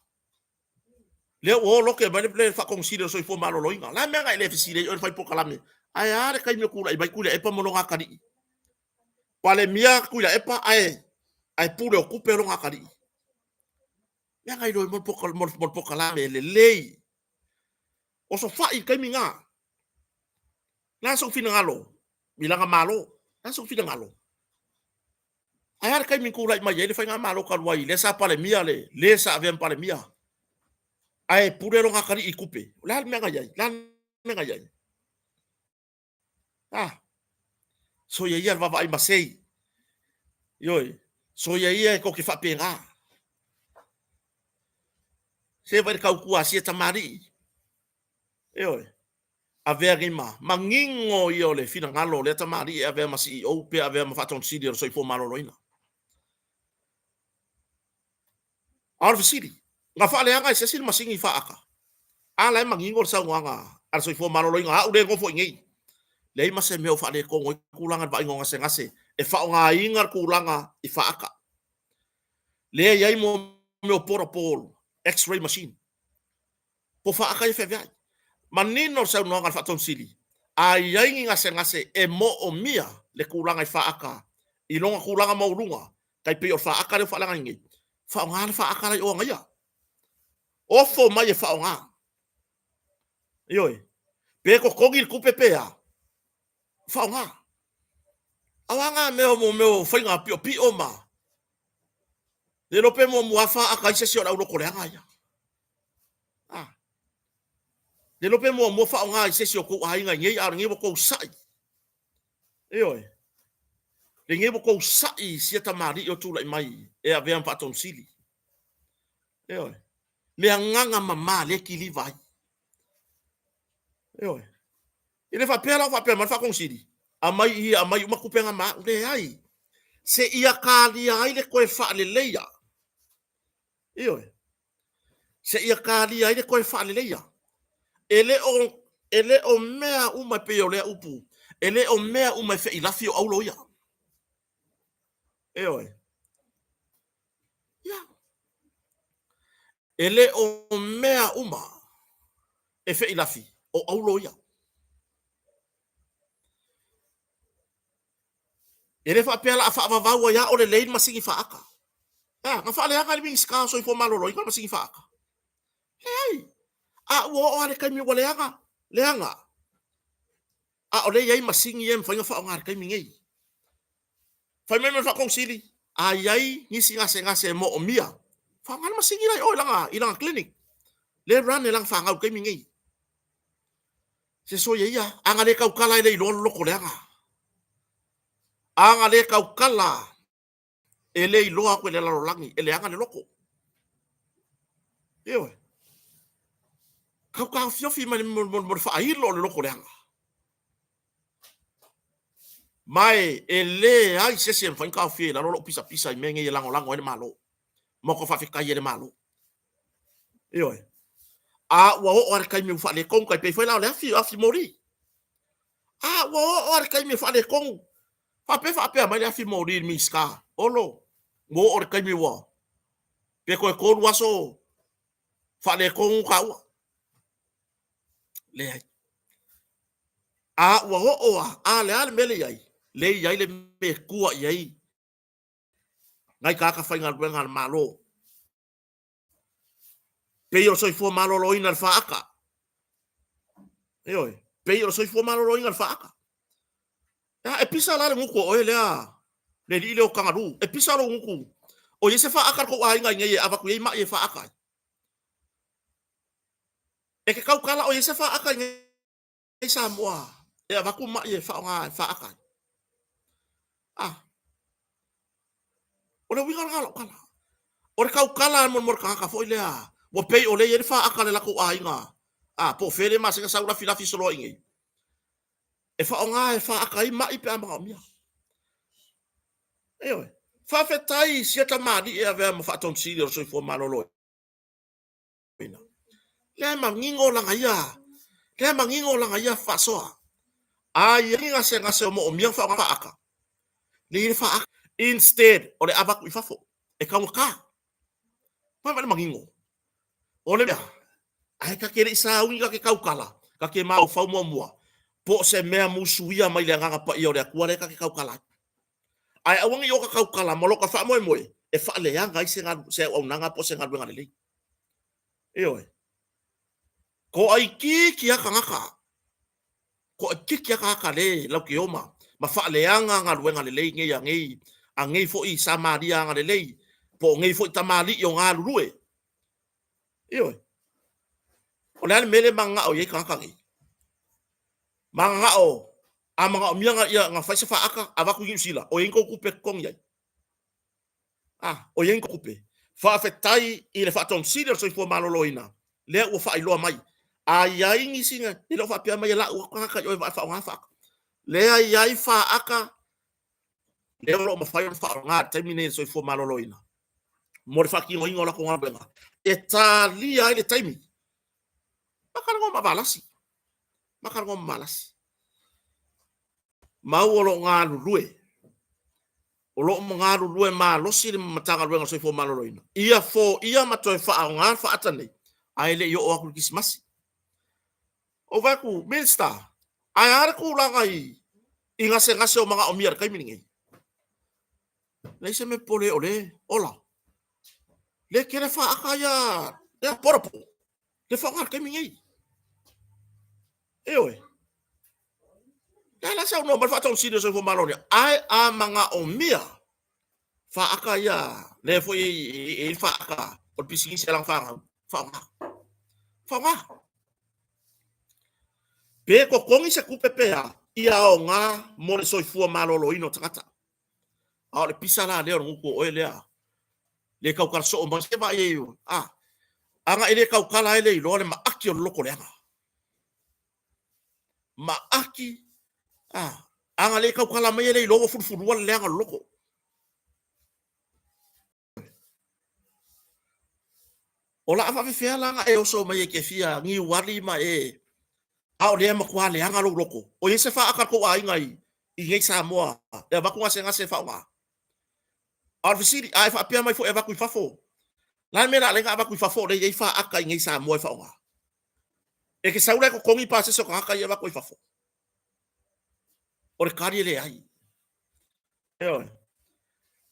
lea ua o lote mai le Faatonu Sili o le Soifua Maloloina. O le a le mea na e le fesili ai oe i le fai polokalame? Ae a le taimi o tulai mai Tuilaepa ma lona atalii? Palemia Tuilaepa ae ae pule o tupe lona atalii. Mea na iloa mo le polokalame lelei. Osofai i le taimi na. Le a sou finagalo i lana Malo? Le a sou finagalo? Ae a le taimi na tulai mai ai le faigamalo talu ai, lea sa Palemia le le sa avea ma Palemia, ae pule lona atalii i tupe. O le a le mea na i ai? O le a le mea na i ai? Ah, soia ia le vaavaai masei. Ioe, soia ia e tou te faapena. Se vaai le tautua a sia tamalii. Ioe, avea nei ma manino ia o le finagalo o lea tamalii e avea ma CEO pe avea ma Faatonu Sili o le Soifua Maloloina. A o le fesili, na faaleaga e se isi le masini faata? A la e manino le saunoaga a le Soifua Maloloina, au lea e nofo i inei. Leai ma se mea o faaletonu ai tulaga i le vaaiga o gasegase e faaaogaina le tulaga i faata. Lea e i ai mea o portable x-ray machine. Po faata ia feaveai. Manino le saunoaga a le Faatonu Sili, a i ai ni gasegase e moomia le tulaga i faata i lona tulaga maualuga, tai pei o le faata lea ua faaleagaina nei, faaaoga le faata la i o agaia. Ofo mai e faaaoga. Ioe. Pe totogi le tupe pe a, faaaoga. A o a na mea o mea o faiga piopio ma le iloa pe muamua faata ai se isi o le aulotoleaga ia. A. Le iloa pe muamua faaaoga i se isi o tou aiga i nei, a o lenei ua tou sa'i. Ioe. Lenei ua tou sa'i i sia tamalii o tulai mai e avea ma Faatonu Sili. Ioe. Le agaga mama lea e kiliva ai. Ioe. E le faapea la o faapea mai le Faatonu Sili, aumai i, aumai uma tupe na ma au. Leai. Seia talia ai le toe faaleleia. Ioe. Seia talia ai le toe faaleleia. E le o, e le o mea uma e pei o lea upu, e le o mea uma e feilafi o auro ia. Ioe. Ia. E le o mea uma e feilafi o auro ia. E le faapea la a faavavau ai lava o lelei le masini faata. A, na faaleaga e le Minisita o Soifua Maloloina le masini faata. Leai. A ua oo lava le taimi ua leaga, leaga. A o lea e i ai masini ia e mafai ona faaaoga i le taimi nei. Fai mai ma le Faatonu Sili, a i ai nisi gasegase e moomia, faaaoga le masini la i o i lana, i lana clinic. Lea e run e lana fanau i le taimi nei. Se soia ia, a na le tautala e le iloa le loto leaga. A na le tautala e le iloa atu e le lalolagi e leaga le loto. Ioe. Tau taofiofi mai mo le faailo o le loto leaga. Ma e leai se isi e mafai ona taofia i lalo lou pisapisa i mea nei e lagolago ai le Malo ma tau faafetai ai le Malo. Ioe. A ua oo lava i le taimi ua faaletonu, tai pei foi la o le afi, o afi moli. A ua oo lava i le taimi e faaletonu, faapea faapea mai le afi moli i le Minisita, Olo, ua oo i le taimi ua, pe toe 3 aso faaletonu taua. Leai. A ua oo lava, a o le a le mea lea e i ai? Lea e i ai le mea e tua i ai nai tagata faigaluega a le Malo. Pei o le soifua maloloina i le faata. Ioe, pei o le soifua maloloina i le faata. E pisa la le gutu o oe lea, le alii lea o Tagalū, e pisa lou gutu, o i ai se faata a le tou aiga i inei e avatu i ai mai e faata ai? E te tautala o i ai se faata i inei i Samoa e avatu mai e faaaoga e faata ai? Ah, o le uiga lena o lau tala. O le tautala mo le tagata foi lea, ua pei o lea e i ai le faata a le latou aiga, a, po o fea lea e masani ona sau lafilafi solo ai i inei, e faaaoga e faata ai mai pe a manaomia. Ioe. Faafetai i sia tamalii e avea ma Faatonu Sili o le Soifua Maloloina. Lea e manino lana ia, lea e manino lana ia faasoa. A i ai ni gasegase o moomia ona faaaoga faata, lea e i ai le faata. Instead o le avatu i fafo, e taugata. Vaai mai le manino. O le mea, ae ta te le i sauni ta te tautala, ta te mafaufau muamua, po o se mea musuia mai le Agaga Paia o le Atua lea ta te tautala ai. Ae aua ne i o ta tautala ma lota faamoemoe e faaleaga ai se se auaunaga po o se galuega lelei. Ioe. Toaitiiti lava tagata, toaitiiti lava tagata le lautio ma, ma faaleaga galuega lelei nei a nei, a nei foi Samaria agalelei, po o nei foi tamalii o galulue. Ioe. O le a le mea lea e mananao i ai tagata nei? Mananao, a manaomia na ia na fai se faata, avatu i Niu Sila, o i ai ni tou tupe e totogi ai? A, o i ai ni tou tupe? Faafetai i le Faatonu Sili o le Soifua Maloloina, lea ua faailoa mai. A i ai nisi, e le o faapea mai e lau atu tagata i o e faaaoga faata. Lea e i ai faata, lea o lo o mafai ona faaaoga i le taimi lenei e le Soifua Maloloina mo le faatinoina o latou galuega e talia ai le taimi. Ma talanoa ma Valasi. Ma talanoa ma Valasi. Mau o lo o galulue, o lo o galulue malosi le Matagaluega o le Soifua Maloloina ia foia ma toe faaaoga le faata nei, ae le i oo atu i le Kerisimasi. Ou vaai atu, Minisita, ae a le tulaga i gasegase o manaomia i le taimi lenei? Leai se mea popole o le ola. Le tele faata ia, lea portable, le faaaoga i le taimi nei. Ioe. Lea la saunoa mai le Faatonu Sili o le Soifua Maloloina, ae a manaomia faata ia, lea foi e i ai faata o le pisinisi a lana fanau, faaaoga. Faaaoga. Pe totogi se tupe pe a, ia aoga mo le soifua maloloina o tagata. A o le pisa la lea o le gutu o oe lea, le tautala soo mai, se vaai ai, a, ana e le tautala ai le iloa le maaki o le loto leaga. Maaki, a, ana le tautala mai e le iloa ua fulufulua le leaga o le loto. O le a faapefea la ona e oso mai e te fia niuali ma e, a o lea e matua leaga lou loto? O i ai se faata a le tou aiga i inei Samoa e avatu gasegase e faaaoga? A o le fesili, a e faapea mai foi e avatu i fafo, o le a le mea o le a ala ai ona avatu i fafo o lea e i ai faata i inei Samoa e faaaoga? E te sau la e totogi pasese o tagata ia e avatu ai i fafo? O le tali e leai. Ioe.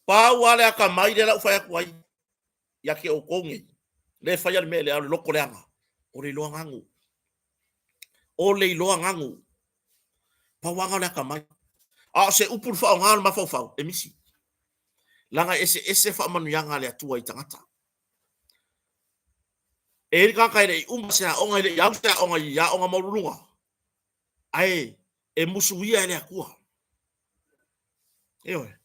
Pau lava le atamai lea la ua fai atu ai ia te outou nei, lea e faia le mea lea o le loto leaga, o le iloa gagu. O le iloa gagu. Pau lava o le atamai. A o se upu i le faaaoga o le mafaufau, e misi. Leaga e eseese faamanuiaga a le Atua i tagata. E i ai le tagata e le i uma se aoga, e le i au se aoga i aoga maualuluga, ae e musuia e le Atua. Ioe.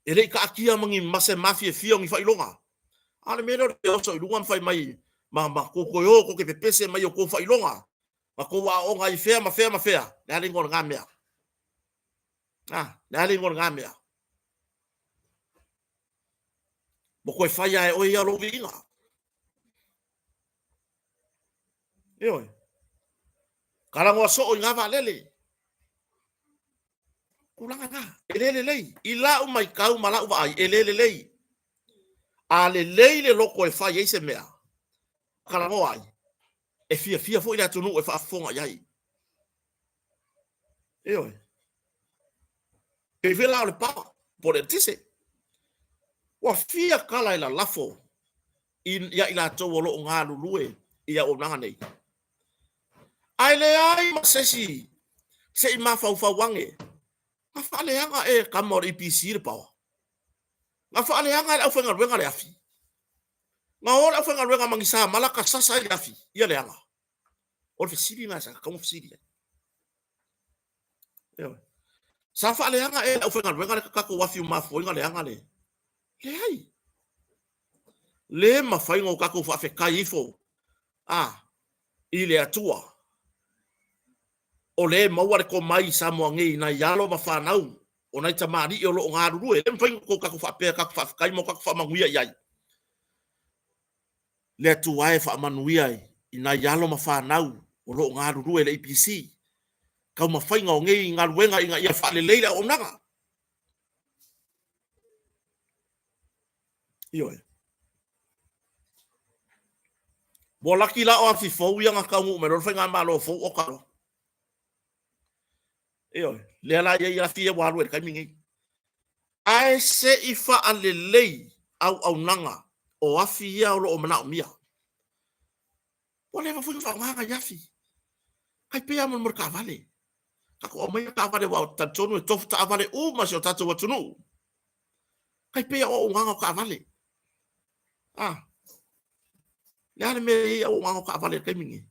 E le i taatia ma ni ma se mafiafia o ni faailoga. A o le mea lea o le oso i luga ma fai mai ma ma tou toe o tou te pepese mai i o tou faailoga, ma tou aooga i fea ma fea ma fea, le a le igoa o lena mea? A, le a le igoa o lena mea? Ua toe fai lava e oe ia lou viiga. Ioe. Talanoa soo i ngā vaalele. Tulaga na, e le lelei. I lau maitau ma lau vaai, e le lelei. A lelei le loto e fai ai se mea, talanoa ai, e fiafia foi le atunuu e faafofoga i ai. Ioe. Pei foi la o le power po o le eletise. Ua fia tala e lalafo ia i latou o lo o galulue i auaunaga nei. Ae leai ma se isi se i mafaufau ane, na faaleaga ea e tama o le EPC le power? Na faaleaga e le aufaigaluega le afi? Na o le aufaigaluega ma ni samala ta sasa ai le afi ia leaga? O le fesili lena sa tatau ona fesili ai. Ioe. Sa faaleaga ea e le aufaigaluega le tatou afi ua mafua ai ona leaga le? Leai. Le mafai ona o tatou faafetai ifo a i le Atua o lea e maua le tomai i Samoa nei i nai alo ma fanau o nai tamalii o lo o galulue. E le mafai ona o tatou faapea tatou faafetai ma o tatou faamanuia i ai. Le Atua e faamanuia i nai alo ma fanau o lo o galulue i le EPC, taumafaiga o nei galuega ina ia faalelei le auaunaga. Ioe. Ua laki la o afi fou ia na taunuu mai loa le faigamalo fou oka loa. Ioe, lea la e i ai afi ia ua alu ai i le taimi lenei. Ae se i faalelei auaunaga o afi ia o lo o manaomia. Ua leva foi ona faaaoga nai afi. Tai pei lava mo le taavale. Tatou aumaia taavale aua ou te talitonu e tofu taavale uma si o tatou atunuu. Tai pei o auaunaga o taavale. A, le a le mea e i ai auaunaga o taavale i le taimi lenei?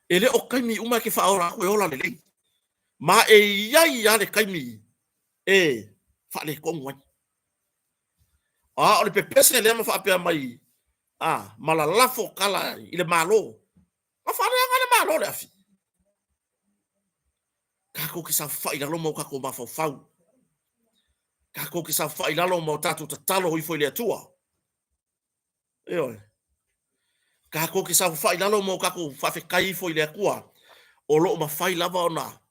E le o taimi uma e te faaola atu e ola lelei. Ma e i ai lava le taimi e faaletonu ai. A o le pepese lea ma faapea mai, a, ma lalafo tala i le Malo. Na faaleaga le Malo le afi. Tatou te saofafai i lalo ma o tatou mafaufau. Tatou te saofafai i lalo ma o tatou tatalo ifo i le Atua. Ioe. Tatou te saofafai i lalo ma o tatou faafetai ifo i le Atua o lo o mafai lava ona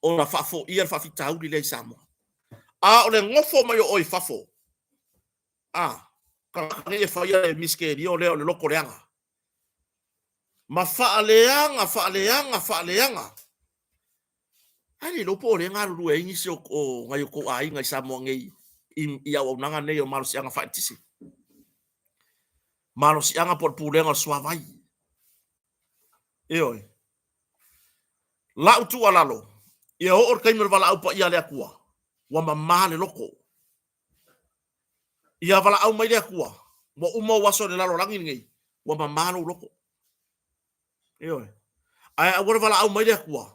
ona faafoia le faafitauli lea i Samoa. A o le nofo mai o oe i fafo, a, tagata nei e faia le misitelio lea o le loto leaga, ma faaleaga, faaleaga, faaleaga. Ae le iloa po o lea e galulue ai nisi o nai o tou aiga i Samoa nei i auaunaga nei o malosiaga faaeletise. Malosiaga po o le pulega o le suavai. Ioe. Lau tuualalo, ia oo le taimi o le valaau paia a le Atua, ua mama le loto. Ia valaau mai le Atua, ua uma ou aso i le lalolagi lenei, ua mama lou loto. Ioe. Ae aua le valaau mai le Atua,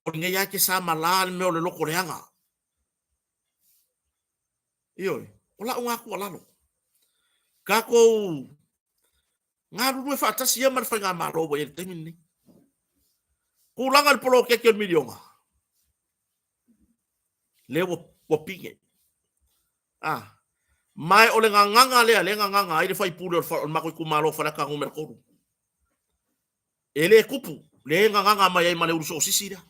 o lenei lava e te samala le mea o le loto leaga. Ioe. O lau lena tuualalo. Tatou galulue faatasi ia ma le faigamalo ua i ai i le taimi lenei. Tulaga i le poloketi o le miliona, lea ua pine. Ah, ma o le gagana lea, lea gagana ai le faipule o le matou itumalo o Faleata Nu.3. E le tupu, lea e gagana mai ai ma le ulu soosisi lea.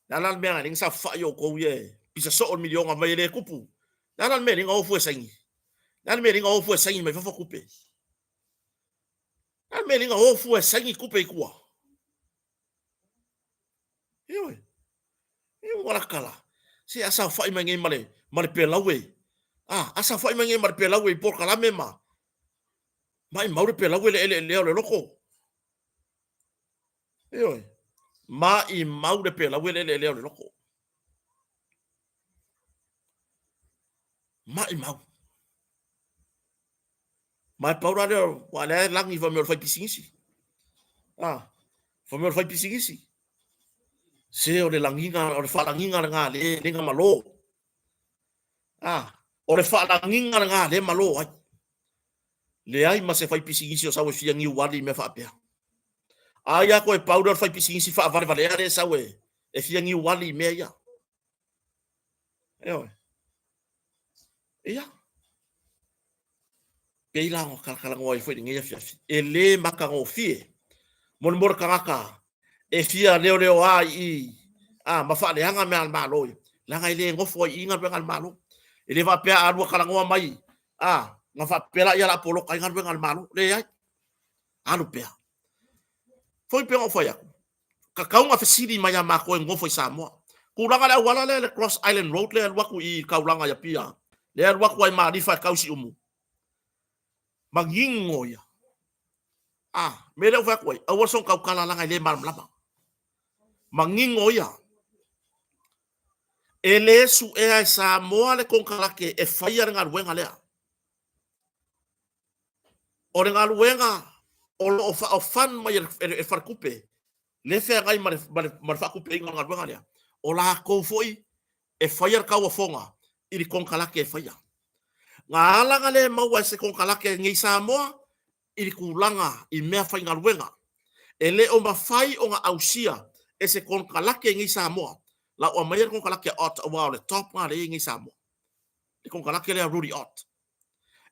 Le a la le mea na saofafai outou ia e pisa soo le miliona mai e le tupu. Le a la le mea e le o fua e saini. Le a le mea e le o fua e saini mai fafo tupe. Le a le mea e le o fua e saini tupe i tua. Ioe. Ioe wala kala. Se a saofai mai nei ma le, ma le pelaue. Ah, a saofai mai nei ma le pelaue i polokalame ma. Maimau le pelaue le eleelea o le loko. Ioe. Maimau le pelaue le eleelea o le loko. Maimau. Ma e pau la lea, ua lea e lagi fai mai o le faipisinisi. Ah, fai mai o le faipisinisi. Se o le lagiga, o le faalagiga lena le, le na malo. Ah, o le faalagiga lena le malo ai. Leai ma se faipisinisi o sau e fia niuali i mea faapea. Ai a koe pau lea o le faipisinisi faavalevalea lea e sau e, e fia niuali i mea ia. Ioe. Ia. Pei la ona talatalanoa ai foi i lenei afiafi. E le matagofie mo le mo le tagata e fia leoleoa i i a, ma faaleaga mea a le Malo ia, leaga e le nofo ai i i galuega a le Malo. E le faapea a lua talanoa mai a, ona faapea lea o le a poloka ai galuega a le Malo. Leai, alu pea. Foi pei ona ou fai atu, tatau ona fesili mai ia matou e nonofo i Samoa. Tulaga i le auala lea le Cross Island Road lea e alu atu i taulaga i Apia, lea e alu atu ai Malifa e tau i Siumu, manino ia. A, mea lea ou fai atu ai, aua le soona tautala leaga e le malamalama. Manino ia. E le suea e Samoa le konekarate e faia le galuega lea. O le galuega o lo o faaofan mai e le faletupe lea e feagai ma le faatupeina o le galuega lea, o latou foi e faia le tauofoga i le konekarate e faia. Na ala ona le maua e se konekarate nei i Samoa i le tulaga i meafaigaluega, e le o mafai ona ausia e se konekarate nei i Samoa lau aumaia le konekarate a Ott aua o le top lena lea e i ai nei i Samoa, le konekarate lea a Rudy Ott.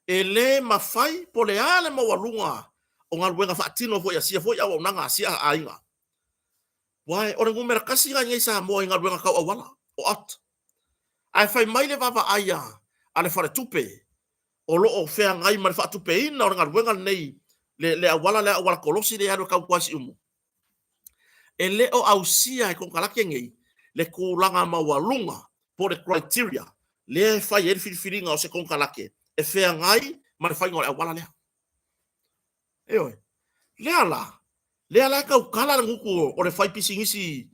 E le mafai po o le a le maualuga o galuega faatino foi a sia foi auaunaga a sia aiga, aua o le numera tasi lena i inei i Samoa i galuega tau auala, o Ott. Ae fai mai le vaavaai a le faletupe o lo o feagai ma le faatupeina o le galuega lenei, le auala lea, auala kolosi lea e alu e tau i Siumu, e le o ausia e konekarate nei le tulaga maualuga po o le criteria lea e fai ai le filifiliga o se konekarate e feagai ma le faiga o le auala lea. Ioe. Lea la, lea la e tautala le gutu o le fai pisinisi,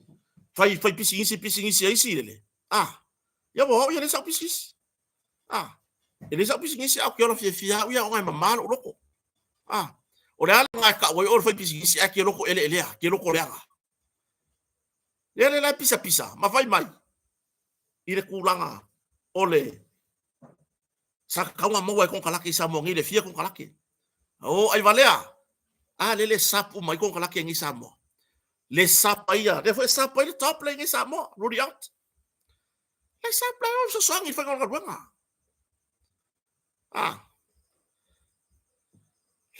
fai, fai pisinisi, pisinisi a isi lele. Ah, ia ua au ia le sau pisinisi. Ah, e le sau pisinisi, a ou te ola fiafia au ia ona e mama lou loto. Ah, o le a le mea e tau ai oe o le fai pisinisi ae te loto eleelea, te loto leaga. Lea le la e pisapisa ma fai mai i le tulaga o le sa tatau ona maua e konekarate i Samoa nei le fia konekarate. O aivalea, a lele sap uma ai konekarate nei i Samoa. Le sap ai ia, lea foi e sap ai le top lea i nei Samoa, Rudy Ott. Le sap lea o le fesoasoani i le faiga o le galuega. Ah.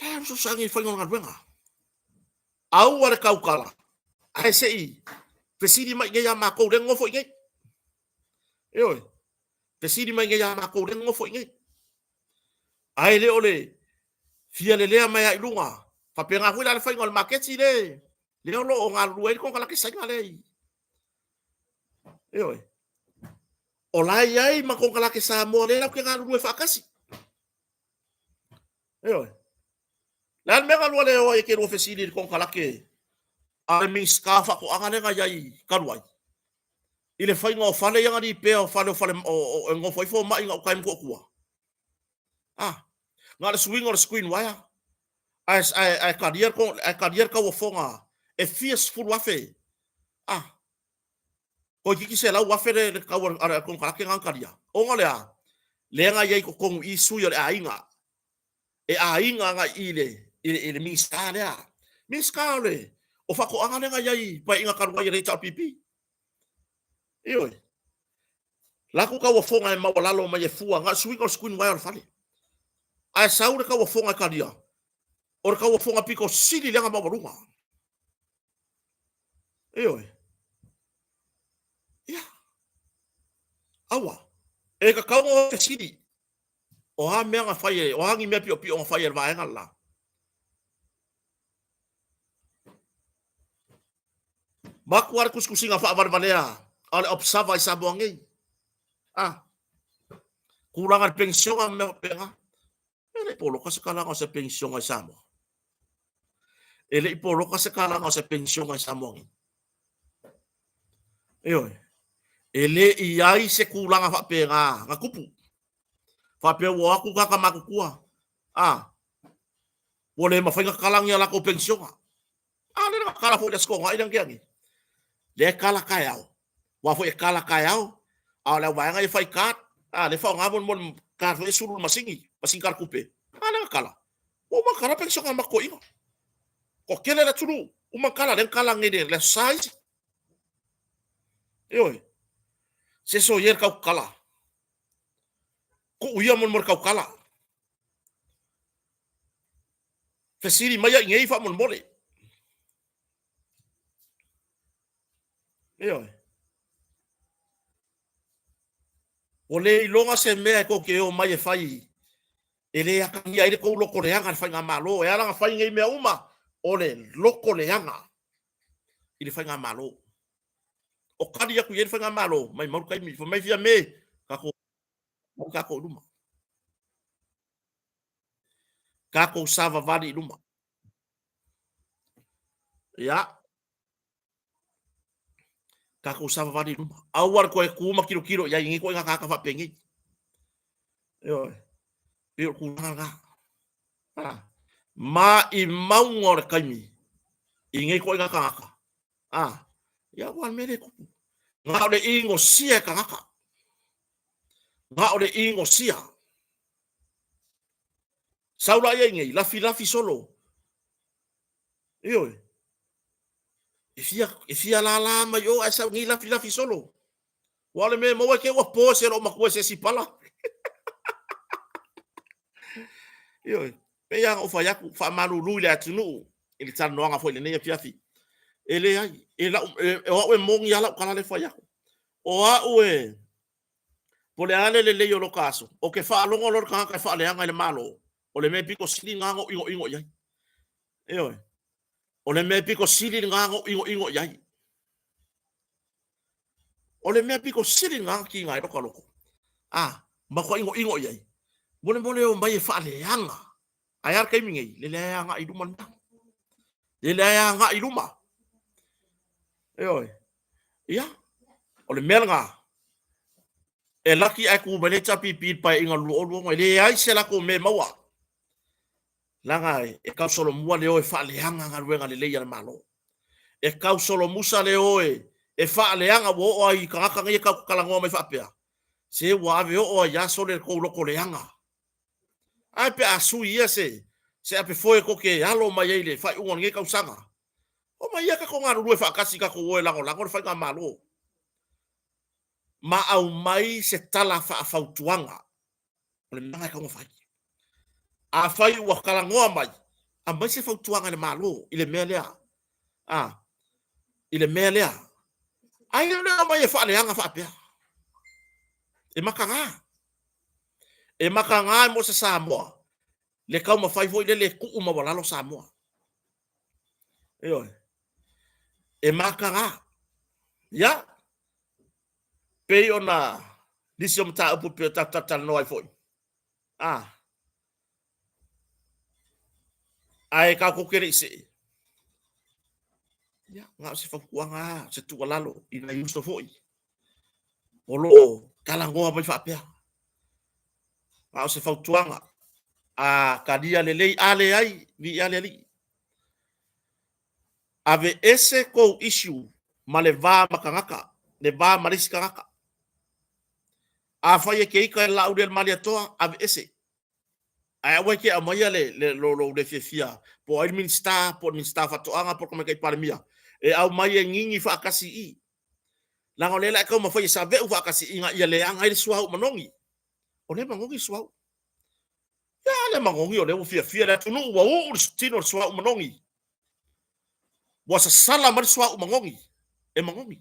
Le fesoasoani i le faiga o le galuega. Aua le tautala, ae se i fesili mai nei ia matou lea e nonofo i inei. Ioe, fesili mai nei ia matou lea e nonofo i inei. Ae le o le fia lelea mai lava i luga, faapena foi la le faiga o le maketi le lea o lo o galulue ai le konekarate Saina lea i Ioe. O la e i ai ma konekarate Samoa lea latou te galulue faatasi. Ioe. Le a le mea na lua le o ai e te lua fesili i le konekarate a le Minisita o Faatoaga lea na i ai talu ai i le faiga o fale ia na lipea o fale o fale o, e nonofo ai fomai gauta i Motootua? Ah, na o le suiga o le screen wire ae, ae, ae talia, ae talia le tauofoga e fia sefulu afe. Ah, toeitiiti 100,000 le, le tau a le konekarate na talia. Ona o le a? Lea na i ai i totonu i sui o le aiga e aiga agai i le, i le Minisita lea. Minisita o le o Faatoaga lea na i ai i Paeaiga talu ai e le HRPP. Ioe. Latou tauofoga e maualalo mai e fua, na o le suiga o le screen wire o le fale. Ae sau le tauofoga e talia, o le tauofoga pito sili lea na maualuga. Ioe. Ia. Aua. E tatau ona fesili. O a mea na fai e, o a ni mea piopio na fai e le vaega le la? Maku a le tusitusiga faavalevalea a le Observer i Samoa nei. Ah, tulaga i le penisiona ma mea faapena. E le i poloka se kalaga o se penisiona i Samoa. E le i poloka se kalaga o se penisiona i Samoa nei. Ioe. E le i ai se tulaga faapena na tupu. Faapea ua o atu tagata matutua, a, ua le mafai ona kala ni a latou penisiona. A lea na kala foi i le Aso Toonai lea na tea nei. Lea e kala taeao. Aua foi e kala taeao, a o le auvaega ia fai card, a lea e faaaoga mo le card foi e sulu i le masini, masini kala tupe. A lea na kala. Ua uma ona kala penisiona a le matou toeaina. Toatele le atunuu, uma ona kala, lea na kala nei i le Aso Sa isi. Ioe. Se soia le tautala. Tuu ia mo le tautala. Fesili mai ai nei faamolemole. Ioe. Ua le iloga se mea e tou te o mai e fai e le atagia ai le tou loto leaga i le faigamalo. E ala ona fai nei mea uma, o le loto leaga i le faigamalo. O tali atu i ai le faigamalo, maumau le taimi, fai mai Fiame, tatou tatou i luma. Tatou savavali i luma. Ia, tatou savavali i luma. Aua le toe tu ma tilotilo i ai i nei ituaiga tagata faapenei. Ioe. Pei o le tulaga lena. Ah. Ma i mauga o le taimi i nei ituaiga tagata. Ah. Ia ua le mea lea e tupu. Na o le inosia e tagata. Na o le inosia. Sau la ia nei, lafilafi solo. Ioe. E fia, e fia lālā mai o ae sau nei lafilafi solo. Ua o le mea e maua e te ua po se loo matua se isi pala. Ioe. Pei lava ona ou fai atu, faamalulu i le atunuu i le talanoaga foi i lenei afiafi. E leai, e lau, e, o au e moni lava lau tala lea e fai atu. O au e, po o le a le lelei o lota aso, ou te faalogo loa le tagata e faaleaga i le Malo, o le mea pito sili lena ona ou inoino i ai. Ioe. O le mea pito sili lena ona ou inoino i ai. O le mea pito sili lena ona tiga ai lota loto. A, matua inoino i ai. Molemole o mai e faaleaga. Ae a le taimi nei, lele lava e agai i luma le mea. Lele lava e agai i luma. Ioe. Ia, o le mea lena, e laki ae tu mai le HRPP i le Paeaiga 2026, e leai se latou mea e maua. Leaga e tausolomua le o e faaleaga galuega lelei a le Malo. E tausolomusa le o e faaleaga, ua oo ai i tagata nei e tatou te talanoa mai faapea, se ua ave oo ai lava sole le tou loto leaga. Ae pe a sui ia se se apefoe tou te alo mai ai i le faaiuga o lenei tausaga, omai ia tatou galulue faatasi tatou o e lagolago le faigamalo ma aumai se tala faafautuaga. O le mea lena e tatau ona fai. Afai ua talanoa mai, aumai se fautuaga i le Malo i le mea lea. A, i le mea lea. Ai le aumai e faaleaga faapea. E mataga. E mataga mo se Samoa le taumafai foi lele e tuu maualalo Samoa. Ioe. E mataga. Ia, pei ona nisi o mataupu pei o tatou talanoa ai foi. A, ae tatou te le i see. Ia, na o se fautuaga lava, o se tuualalo i nai uso foi o lo o talanoa mai faapea. Na o se fautuaga, a talia lelei, a leai, viia le Alii. Aveese tou issue ma le va ma tagata, le va ma le isi tagata. Afai e te ita i le Laaulialemalietoa, aveese. Ae aua e te aumaia le, le, lo lou le fiafia, po o ai le Minisita, po o le Minisita o Faatoaga, po o le Tamaitai Palemia, e aumai e gigi faatasi i i. Leaga o lea la e taumafai e saveu faatasi ina ia leaga ai le suauu manogi. O lea e manogi le suauu. Ia, a lea manogi o lea ua fiafia le atunuu, ua uu le tino i le suauu manogi. Ua sasala mai le suauu manogi, e manogi.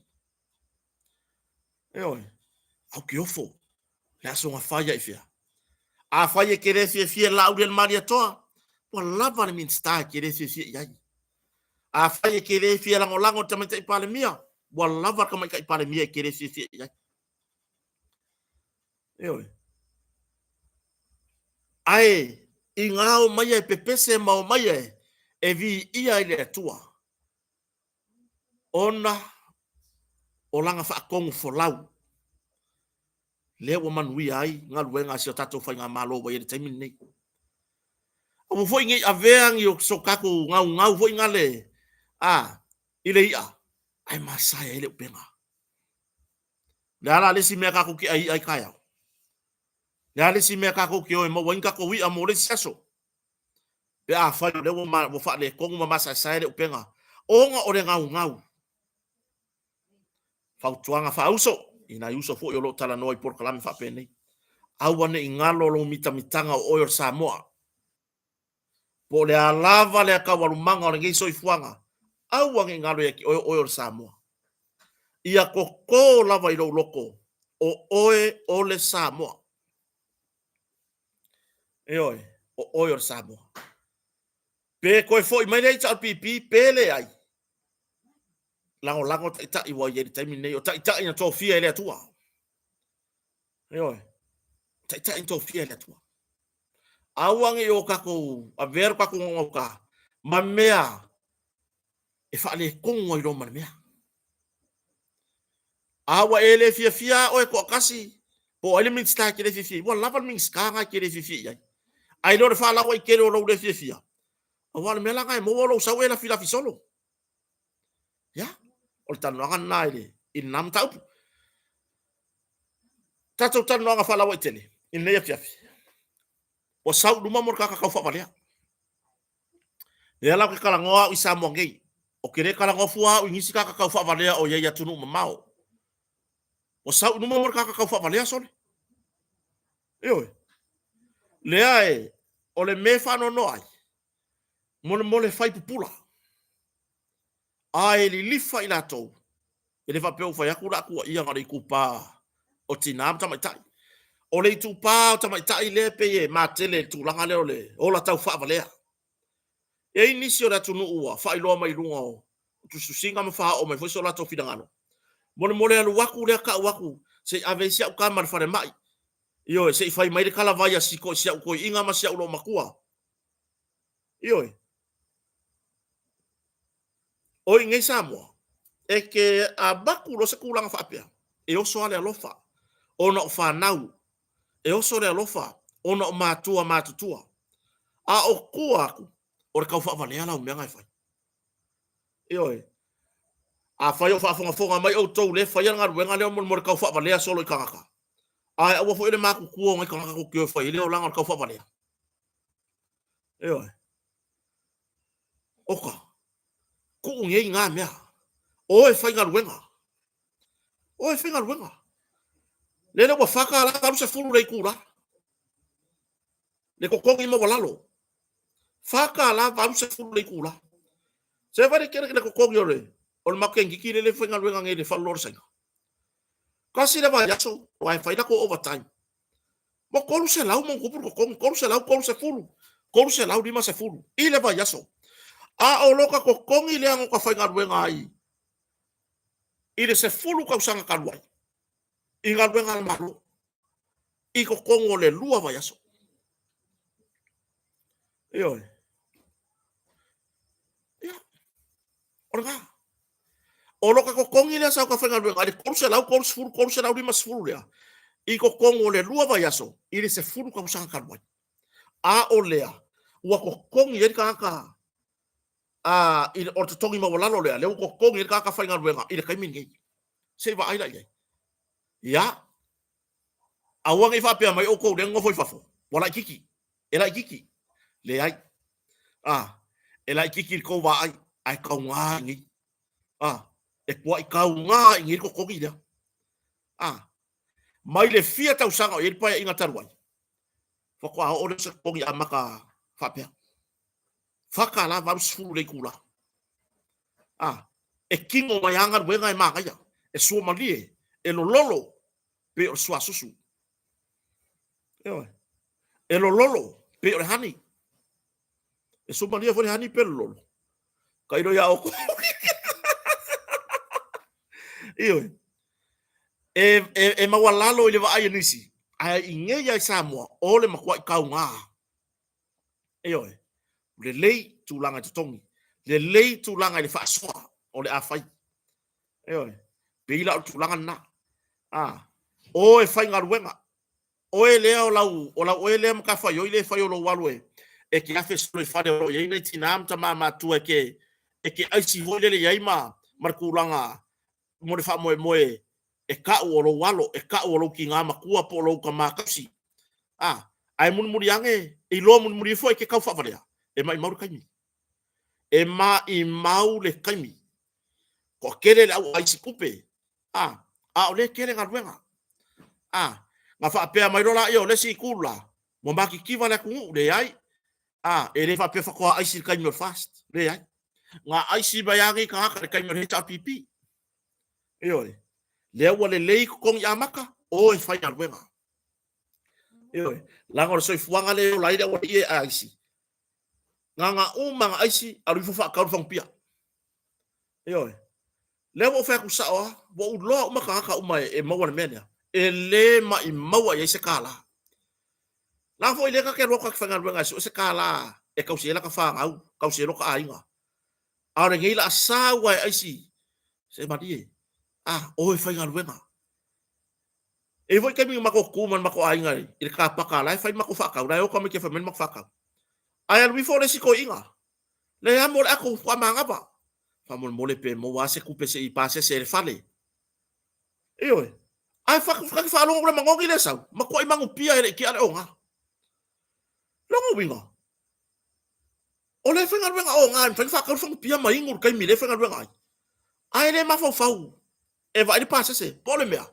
Ioe, au ke ofo, le aso gafa ia i fea. Afai e te le fiafia i le Laaulialemalietoa, ua lava le Minisita e te le fiafia i ai. Afai e te le fia lagolago i le Tamaitai Palemia, ua lava le Tamaitai Palemia e te le fiafia i ai. Ioe. Ae i ngā omaia e pepese ma omaia e viia i le Atua, ona o lana faatonu folau, lea ua manuia ai galuega a si o tatou faigamalo ua i ai i le taimi lenei. Aua foi ne i avea ni o so tatou gaugau foi gale a i le i'a, ae masae ai le upega. Le a la le isi mea tatou te ai i'a ai taeao? Le a le isi mea tatou te o e maua ai ni tatou i'a mo le isi aso? Pe afai o lea ua faaletonu ma masaesae le upega ona o le gaugau. Fautuaga faauso i nai uso foi o lo o talanoa i polokalame faapenei. Aua ne i galo lou mitamitaga o oe o le Samoa. Po o le a lava le taualumaga o lenei soifuaga, aua ne i galo ia te oe o oe o le Samoa. Ia totō lava i lou loto, o oe o le Samoa. Ioe, o oe o le Samoa. Pe toe foi mai le HRPP pe leai, lagolago taitai ua i ai i le taimi lenei, o taitai na tofia e le Atua. Ioe, taitai na tofia e le Atua. Aua ne i o tatou avea lo tatou naunauta ma mea e faaletonu ai loa ma le mea. A ua e le fiafia oe toatasi, po o ai le Minisita e te le fiafia ai, ua lava le Minisita na e te le fiafia i ai. Ae le o le faalauaitele o lou le fiafia, aua o le mea la lena e maua lou sau e lafilafi solo. Ia, o le talanoaga lena i le, i lena mataupu. Tatou talanoaga faalauaitele i lenei afiafi, ua sau i luma mo le tagata taufaavalea. Lea la ou te talanoa au i Samoa nei, ou te le talanoa fua au i nisi tagata taufaavalea o i ai i atunuu mamao. Ua sau i luma mo le tagata taufaavalea sole. Ioe. Lea e, o le mea e faanoanoa ai, molemole fai pupula. A e lilifa i latou, e le faapea ua fai atu la tuuaia na o le itupa o tina ma tamaitai. O le itupa o tamaitai lea e pei e matele i le tulaga lea o le ola taufaavalea. E i ai nisi o le atunuu ua faailoa mai i luga o tusitusiga ma faaoo mai foi so latou finagalo. Molemole alu atu lea tau atu se i ave ai si au tama i le falemai. Ioe, se i fai mai le talavai a si au toeaina ma si au loomatua. Ioe. O i nei Samoa, e te avatu loa se tulaga faapea, e oso lava le alofa ona o fanau, e oso le alofa ona o matua matutua. A o tua atu, o le tau faavalea lau mea na e fai. Ioe. Afai o faafogafoga mai outou le faia le galuega lea mo le tau faavalea solo i tagata, ae aua foi le matutua o nai tagata tou te o e fai ai le olaga o le tau faavalea. Ioe. Oka, tuu nei na mea. O e faigaluega. O e faigaluega. Lele ua $4.80 le itula. Le totogi maualalo. $4.80 le itula. Se vaai le tele le totogi o le o le makeniti lele e faigaluega nei i le faleoloa o le Saina. Tasi le vaiaso, aua e fai latou overtime. Ua 300 ma ona tupu le totogi, 330, 350 i le vaiaso. A o lota totogi lea na ota faigaluega ai i le 10 tausaga talu ai i galuega a le Malo i totonu o le 2 vaiaso. Ioe. Ia, o lena. O lota totogi lea sa ota faigaluega ai le 330, 350 lea, i totonu o le 2 vaiaso i le 10 tausaga talu ai. A o lea, ua totogi ai le tagata a, i, o le totogi maualalo lea, lea ua totogi ai le tagata faigaluega i le taimi lenei. Se i vaai la i ai. Ia, aua ne i faapea mai outou lea nonofo i fafo, ua laitiiti. E laitiiti? Leai. A, e laitiiti i le tou vaai, ae tauga i inei. A, e tuai tauga i inei le totogi lea. A, mai le fia tausaga o i ai le paeaiga talu ai, faatoa oo lea o se totogi amata faapea. $4.80 le itula. A, e tino mai lava galuega e manaia, e suamalie, e lololo, pei o le suasusu. Ioe. E lololo, pei o le honey. E suamalie foi le honey pe lololo. Tailo iā outou. Ioe. E, e, e maualalo i le vaai a nisi, ae i nei lava i Samoa, o le matuai tauga. Ioe. Lelei tulaga i totogi, lelei tulaga i le faasoa o le a fai. Ioe. Pei la o le tulaga lena. A, o e faigaluega, oe lea o lau, o lau oe lea matafaioi lea e fai o lou alu e, e te afe solo i fale o lo o i ai nai tinā ma tamā matutua e te, e te aisi foi lele i ai ma, ma le tulaga mo le faamoemoe e ta'u o lou alo, e ta'u o lou tinā matua po o lou tamā tausi. A, ae mulimuli ane, e iloa mulimuli ifo e te tau faavalea, e maimau le taimi. E maimau le taimi. Toatele le au aisi tupe, a, a o lea e tele galuega. A, na faapea mai loa laia o le isi itu la, ua matitiva le atunuu, leai. A, e le faapea faatoa aisi i le taimi o le FAST. Leai. Na aisi mai lava nei tagata i le taimi o le HRPP. Ioe. Lea ua lelei totogi amata, o e faigaluega. Ioe. Leaga o le soifuaga lea e ola ai le aualii e aisi. Na na uma na aisi, alu ifo faatau le fagupia. Ioe. Lea ua ou fai atu sao lava, ua ou iloa uma tagata uma e maua i le mea lea, e le maimau i ai se $. La foi lea ta te alu atu ta te faigaluega e sue se $ e tausi ai lata fanau, tausi ai lota aiga. A o lenei la a sau lava e aisi, se malie, a, o e faigaluega. E i ai foi taimi na matou tu ma le matou aiga i le kapaka la e fai le matou faatau, la e o tamaiti e fai mai le matou faatau. Ae alu ifo le isi toeaina, le amo le ato faatoa manava. Faamolemole pe maua lava se tupe se i pasese ai le fale. Ioe. Ae ta te faalogo atu le manogi lea e sau, matuai manupia e le i tea le oga. Lona uiga, o lea e faigaluega oga e mafai ona faatau le fagupia ma inu i le taimi lea e faigaluega ai, ae le mafaufau e vaai le pasese, po o le mea,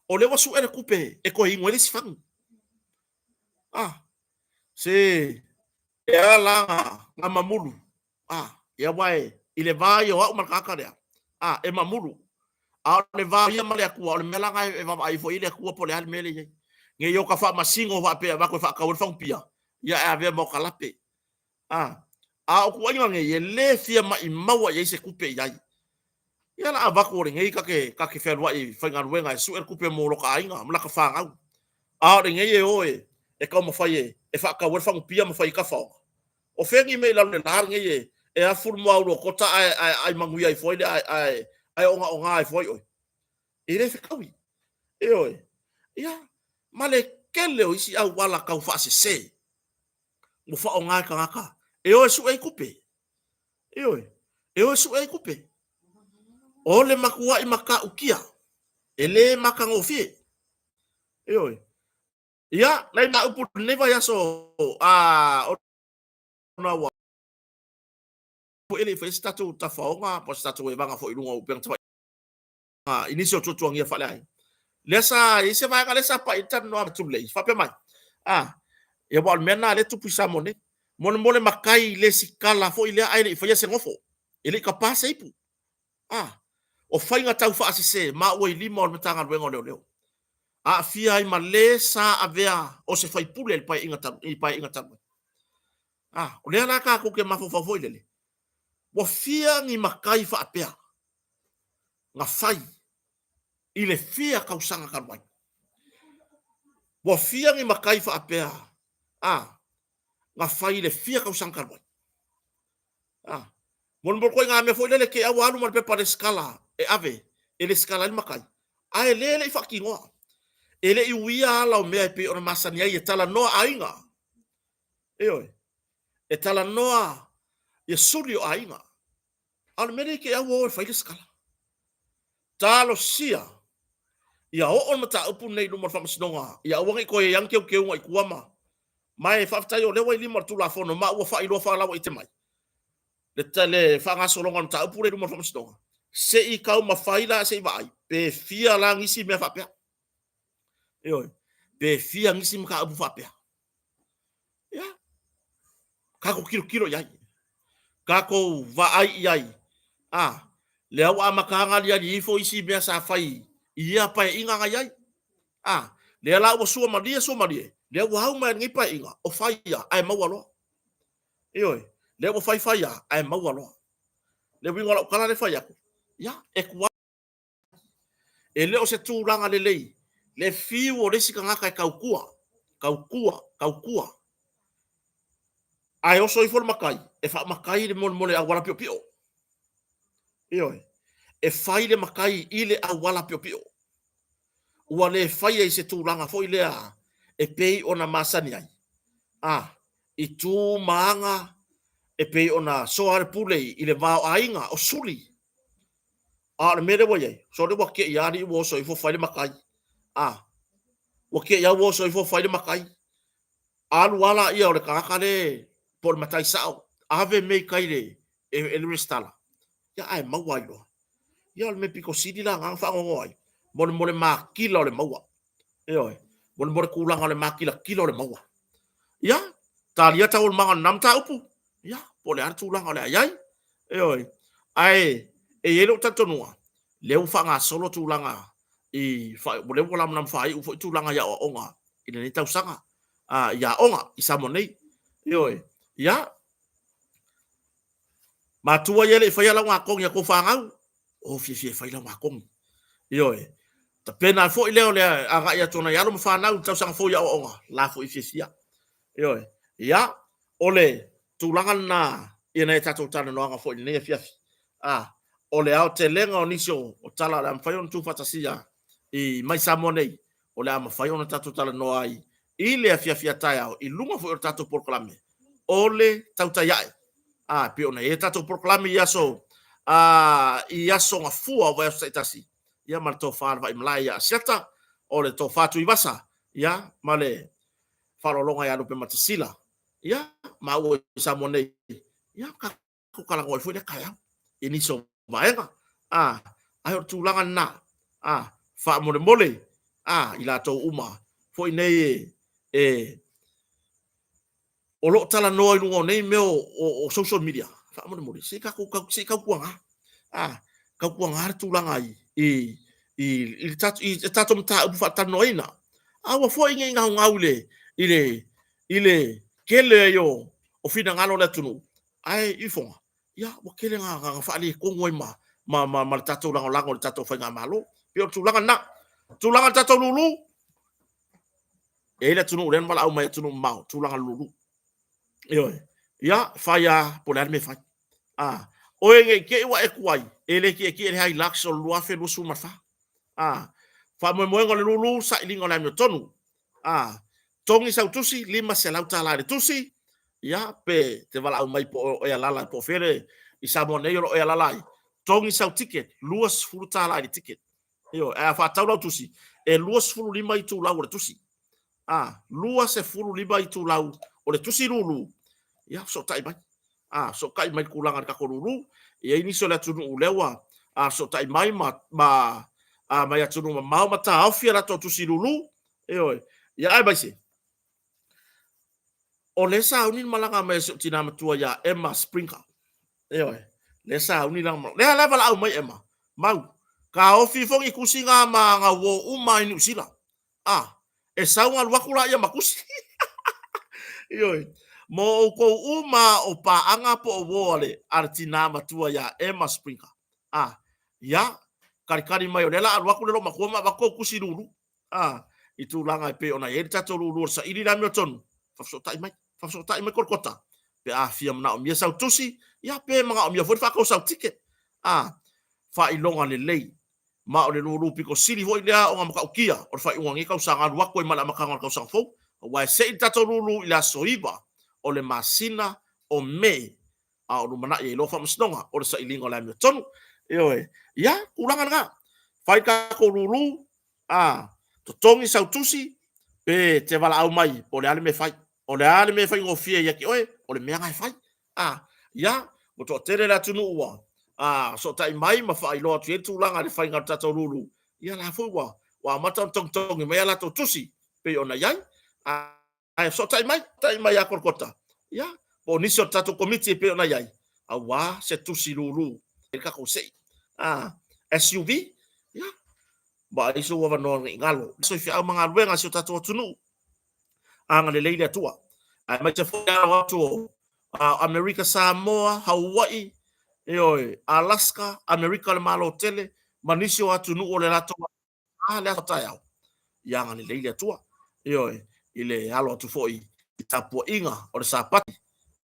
o lea ua sue le tupe e toe inu ai le isi fagu. Ah, se e a la na mamulu. Ah, ia aua e, i le va ia o au ma le tagata lea, ah, e mamulu. A o le va o ia ma le Atua, o le mea la lena e vaavaai ifo i ai le Atua po o le a le mea lea e i ai. Ne i o ta faamasino faapea e avatu e faatau ai le fagupia, ia ae avea ma o ta lape. Ah, a o tuuaiga nei, e le fia maimau i ai se tupe i ai. Ia la avatu o lenei ta te, ta te fealuai i faigaluega e sue le tupe mo lota aiga ma lata fanau. A o lenei e o e, e taumafai e, e faatau ai le fagupia ma fai ai tafaoga. O fea ni mea i lalo i le la lenei e, e afu le moa ulokota ae, ae aai manuia ifo ai le, ae, ae, ae ogaoga ifo ai oe. E le fetaui. Ioe. Ia, ma le tele o isi auala tau faasese ua faaaoga e tagata e o e sue ai tupe. Ioe, e o e sue ai tupe. O le matuai matautia, e le matagofie. Ioe. Ia, nai mataupu i lenei vaiaso, a, ona ua e le i faia se tatou tafaoga po o se tatou evaga foi i luga o upega tafailagi i nisi o tuatuagia faaleaiga. Lea sa i ai se vaega lea sa pai i le talanoa a Tulei, faapea mai, a, ia aua o le mea lena lea e tupu i Samoa nei, molemole matai le sikala foi lea ae le i faia se nofo, e le i tapa se ipu. A, o faiga tau faasese ma ua i lima o le Matagaluega o Leoleo. Aafia ai ma le sa avea o se faipule i le Paeaiga talu, i Paeaiga talu ai. A, o lea la tatou te mafaufau foi lele, ua fia ni matai faapea na fai i le fia tausaga talu ai. Ua fia ni matai faapea, a, na fai i le fia tausaga talu ai. A, molimoli koe i ngā mea foi lele ke au alu ma le pepa lesikala e ave e lesikala ai le matai, ae le le i faatinoa. E le i uia ala o mea e pei ona masani ai e talanoa aiga. Ioe, e talanoa ia suli o aiga. A o le mea lea i te au o e fai le sikala. Talosia ia oo le mataupu lenei i luma o le Faamasinoga, ia aua ne i toe i ai ni teuteuga i tua ma ma e faafetai o lea ua i lima o le Tulafono ma ua faailoa faalauaite mai le, le faagasologa o le mataupu lea i luma o le Faamasinoga, se i taumafai la se i vaai pe fia la nisi mea faapea. Ioe, pe fia nisi mataupu faapea. Ia, tatou tilotilo i ai, tatou vaai i ai, a, lea ua amata ona aliali ifo isi mea sa fai i ia paeaiga na i ai. A, lea la ua sua malie, sua malie, lea ua au mai lenei paeaiga, o fai ia, ae maua loa. Ioe, lea ua fai fai ia, ae maua loa. Le uiga o lau tala lea e fai atu, ia, e tuai. E le o se tulaga lelei le fiu o le isi tagata e tautua, tautua, tautua. Ae oso ifo le matai, e faamatai le molemole auala piopio. Ioe, e fai le matai i le auala piopio. Ua le faia i se tulaga foi lea e pei ona masani ai, a, i tu ma aga e pei ona soa le pule i le va o aiga, o suli. A o le mea lea ua i ai, sole ua te i lava alii ua oso ifo fai le matai. A, ua te i lava ua oso ifo fai le matai. Alu lava laia o le tagata le po o le matai sao, ave mea i tai le, e, e le resitala, ia ae maua ai loa. Ia o le mea pito sili la na faanoanoa ai, mo le, mo le makila o le maua. Ioe, mo le, mo le tulaga o le makilatila o le maua. Ia, Talia taualumaga o lena mataupu, ia, po o le a le tulaga o le a i ai. Ioe. Ae e i ai lou talitonuga, lea ua faagasolo tulaga i o lea ua lamalama faaiu foi tulaga i aoaoga i lenei tausaga i aoga i Samoa nei. Ioe. Ia, matua ia e le i faia laugatogi a tou fanau, o fiafia e fai laugatogi. Ioe. Tapena foi lea o le agai atu o nai alo ma fanau i le tausaga fou i aoaoga, la foi fiafia. Ioe. Ia, o le tulaga lena i nai a tatou talanoaga foi i lenei afiafi. O le aotelega o nisi o tala o le a mafai ona tuufaatasia i mai Samoa nei, o le a mafai ona tatou talanoa ai i le afiafi a taeao i luga foi o le tatou polokalame o le Tautai Ae. E pei ona i ai le tatou polokalame i aso i aso Gafua o vaiaso taitasi, ia ma le tofa a le Vaimalae ia Asiata, o le tofa Tuivasa, ia ma le faaaloaloga ia Lupematasila, ia maua i Samoa nei, ia tatou talanoa ai foi lea taeao i nisi o vaega. Ae o le tulaga lena, faamolemole i latou uma foi nei e o lo o talanoa i luga o nei mea o social media, faamolemole, se i tatou tau, se i tautuana, tautuana le tulaga i le tatou mataupu faatalanoaina. Aua foi ne i naunau i le tele ai o finagalo o le atunuu, ae ifoga, ia ua tele ina faaletonu ai ma le tatou lagolago i le tatou faigamalo. E pei o le tulaga lena. O le tulaga i le tatou lulu, e i ai le atunuu lea na valaau mai i atunuu mamao, tulaga lulu. Ioe. Ia, fai lava po o le a le mea e fai. A, oe ne i te i ua e tuai, e le tietie i le Hilux o le 2024. A, faamoemoega o le lulu, sailiga o le amiotonu. A, togi sau tusi, $500 i le tusi, ia, pe te valaau mai po o e alaala po o fea le, i Samoa nei o lo o e alaala ai, togi sau ticket, $20 i le ticket. Ioe, ae a faatau lau tusi, e 25 itulau o le tusi. A, 25 itulau o le tusi lulu, ia, fesootai mai. A, fesootai mai i le tulaga i le tatou lulu. E i ai nisi o le atunuu lea ua fesootai mai ma, ma mai atunuu mamao ma taofi a latou tusi lulu. Ioe. Ia, aemaise, o lea e sauni le malaga mai a si ou tina matua ia Emma Springer. Ioe, lea e sauni lana malaga. Lea la e valaau mai Emma, Mau, taofi ifo ni tusi na ma gauo uma i Niu Sila. A, e sau ona alu atu laia ma tusi. Ioe, mo outou uma o paaga po o uo a le tina matua ia Emma Springer. A, ia, talitali mai o lea o le a alu atu le loomatua ma avatu tou tusi lulu. A, i tulaga e pei ona i ai le tatou lulu o le saili i le amiotonu, faafesootai mai, faafesootai mai Kolokota, pe a fia manaomia sau tusi, ia pe manaomia foi le faatau sau ticket. A, faailoga lelei, ma o le lulu pito sili foi lea ona matautia o le faaiuga o lenei tausaga alu atu ai ma le amataga o le tausaga fou, aua e sei le tatou lulu i le aso 9 o le masina o Me, a o lumanai ai loa faamasinoga o le sailiga o le amiotonu. Ioe, ia, tulaga lena, fai tatou lulu, a, totogi sau tusi, pe te valaau mai po o le a le mea e fai. O le a le mea e faigofie ia te oe, o le mea lena e fai. A, ia, ua toatele le atunuu ua sootai mai ma faailoa atu i ai le tulaga i le faiga o le tatou lulu, ia la foi ua amata ona togitogi mai a latou tusi pei ona i ai. Ae fesootai mai, fesootai mai ia Kolokota, ia, po o nisi o le tatou Komiti e pei ona i ai, aua se tusi lulu i le tatou sei SUV, ia, vaai sou avanoa ne i galo. Soifeau ma galuega a si o tatou atunuu, agalelei le Atua. Aemaise foi le alo atu o Amerika Samoa, Hawaii, ioe, Alaska, Amerika o le Malo tele, ma nisi o atunuu o le latou a le aso taeao, ia agalelei le Atua, ioe, i le alo atu foi i tapuaiga o le Sapati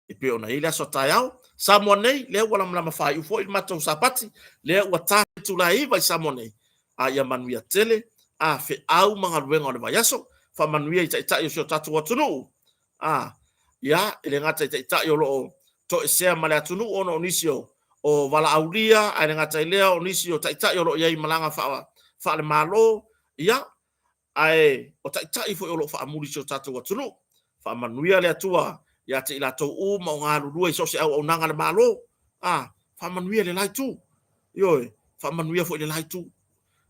e pei ona i ai le aso a taeao. Samoa nei, lea ua lamalama faaiu foi le matou Sapati, lea ua ta le itula e 9 i Samoa nei, a ia manuia tele a feau ma galuega o le vaiaso, faamanuia i taitai o si o tatou atunuu, a ia, e le gata i taitai o lo o toesea ma le atunuu ona o nisi o valaaulia, ae le gata i lea o nisi o taitai o lo o i ai i malaga faale-Malo, ia, ae o taitai foi o lo o faamuli i si o tatou atunuu. Faamanuia le Atua ia te i latou uma o galulue i so o se auaunaga a le Malo, a, faamanuia i le la itu, ioe, faamanuia foi i le la itu,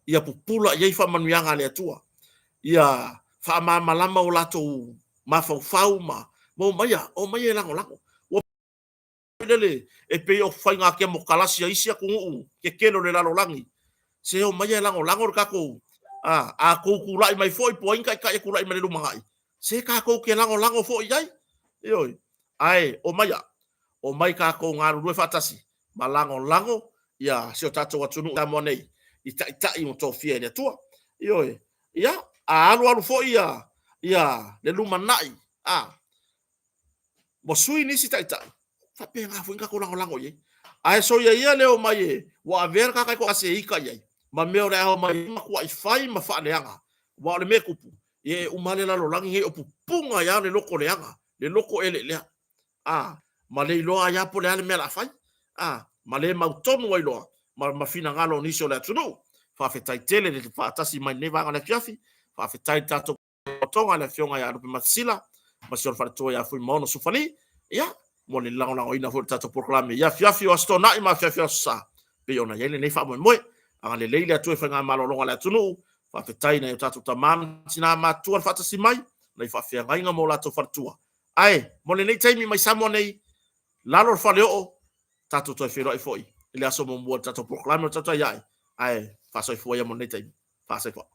ia pupula i ai faamanuiaga a le Atua, ia faamalamalama o latou mafaufau ma Ma omaia, omaia e lagolago. Ua lele e pei o faiga kemokarasi a isi atunuu tetele o le lalolagi, se omaia e lagolago le tatou, a, a tou tulai mai foi po o ai ni taitai e tulai mai i le lumanai, se tatou te lagolago foi i ai. Ioe. Ae omaia, omai tatou galulue faatasi ma lagolago ia si o tatou atunuu Samoa nei i taitai ua tofia e le Atua. Ioe. Ia, a alu alu foi ia le lumanai, a, ua sui nisi taitai, faapena foi ona tatou lagolago i ai. Ae soia ia le omai e, ua avea le tagata e toatasi e ita i ai, ma mea o le a omai e matuai fai ma faaleaga. Aua o le mea e tupu, ia e uma lava le lalolagi lenei o pupuna ai lava le loto leaga, le loto eleelea, a, ma le iloa ai lava po o le a le mea o le a fai, a, ma le mautonu ai loa ma finagalo o nisi o le atunuu. Faafetai tele le faatasi mai i lenei vaega o le afiafi. Faafetai i le tatou Toga le afioga ia Lupematasila ma si ona faletua ia Fuimaono Sufali, ia, mo le lagolagoina foi o le tatou polokalame i afiafi o Aso Toonai ma afiafi o Aso Sa, pei ona i ai lenei faamoemoe. Agalelei le Atua i faigamalologa a le atunuu. Faafetai i nai o tatou tama ma tina matutua le faatasi mai, nai faafeagaiga ma o latou faletua. Ae mo lenei taimi mai Samoa nei, lalo o le faleoo, tatou toe feiloai foi i le aso muamua i le tatou polokalame o le Tautai Ae, ae faasoifua ia mo lenei taimi. Faasoifua.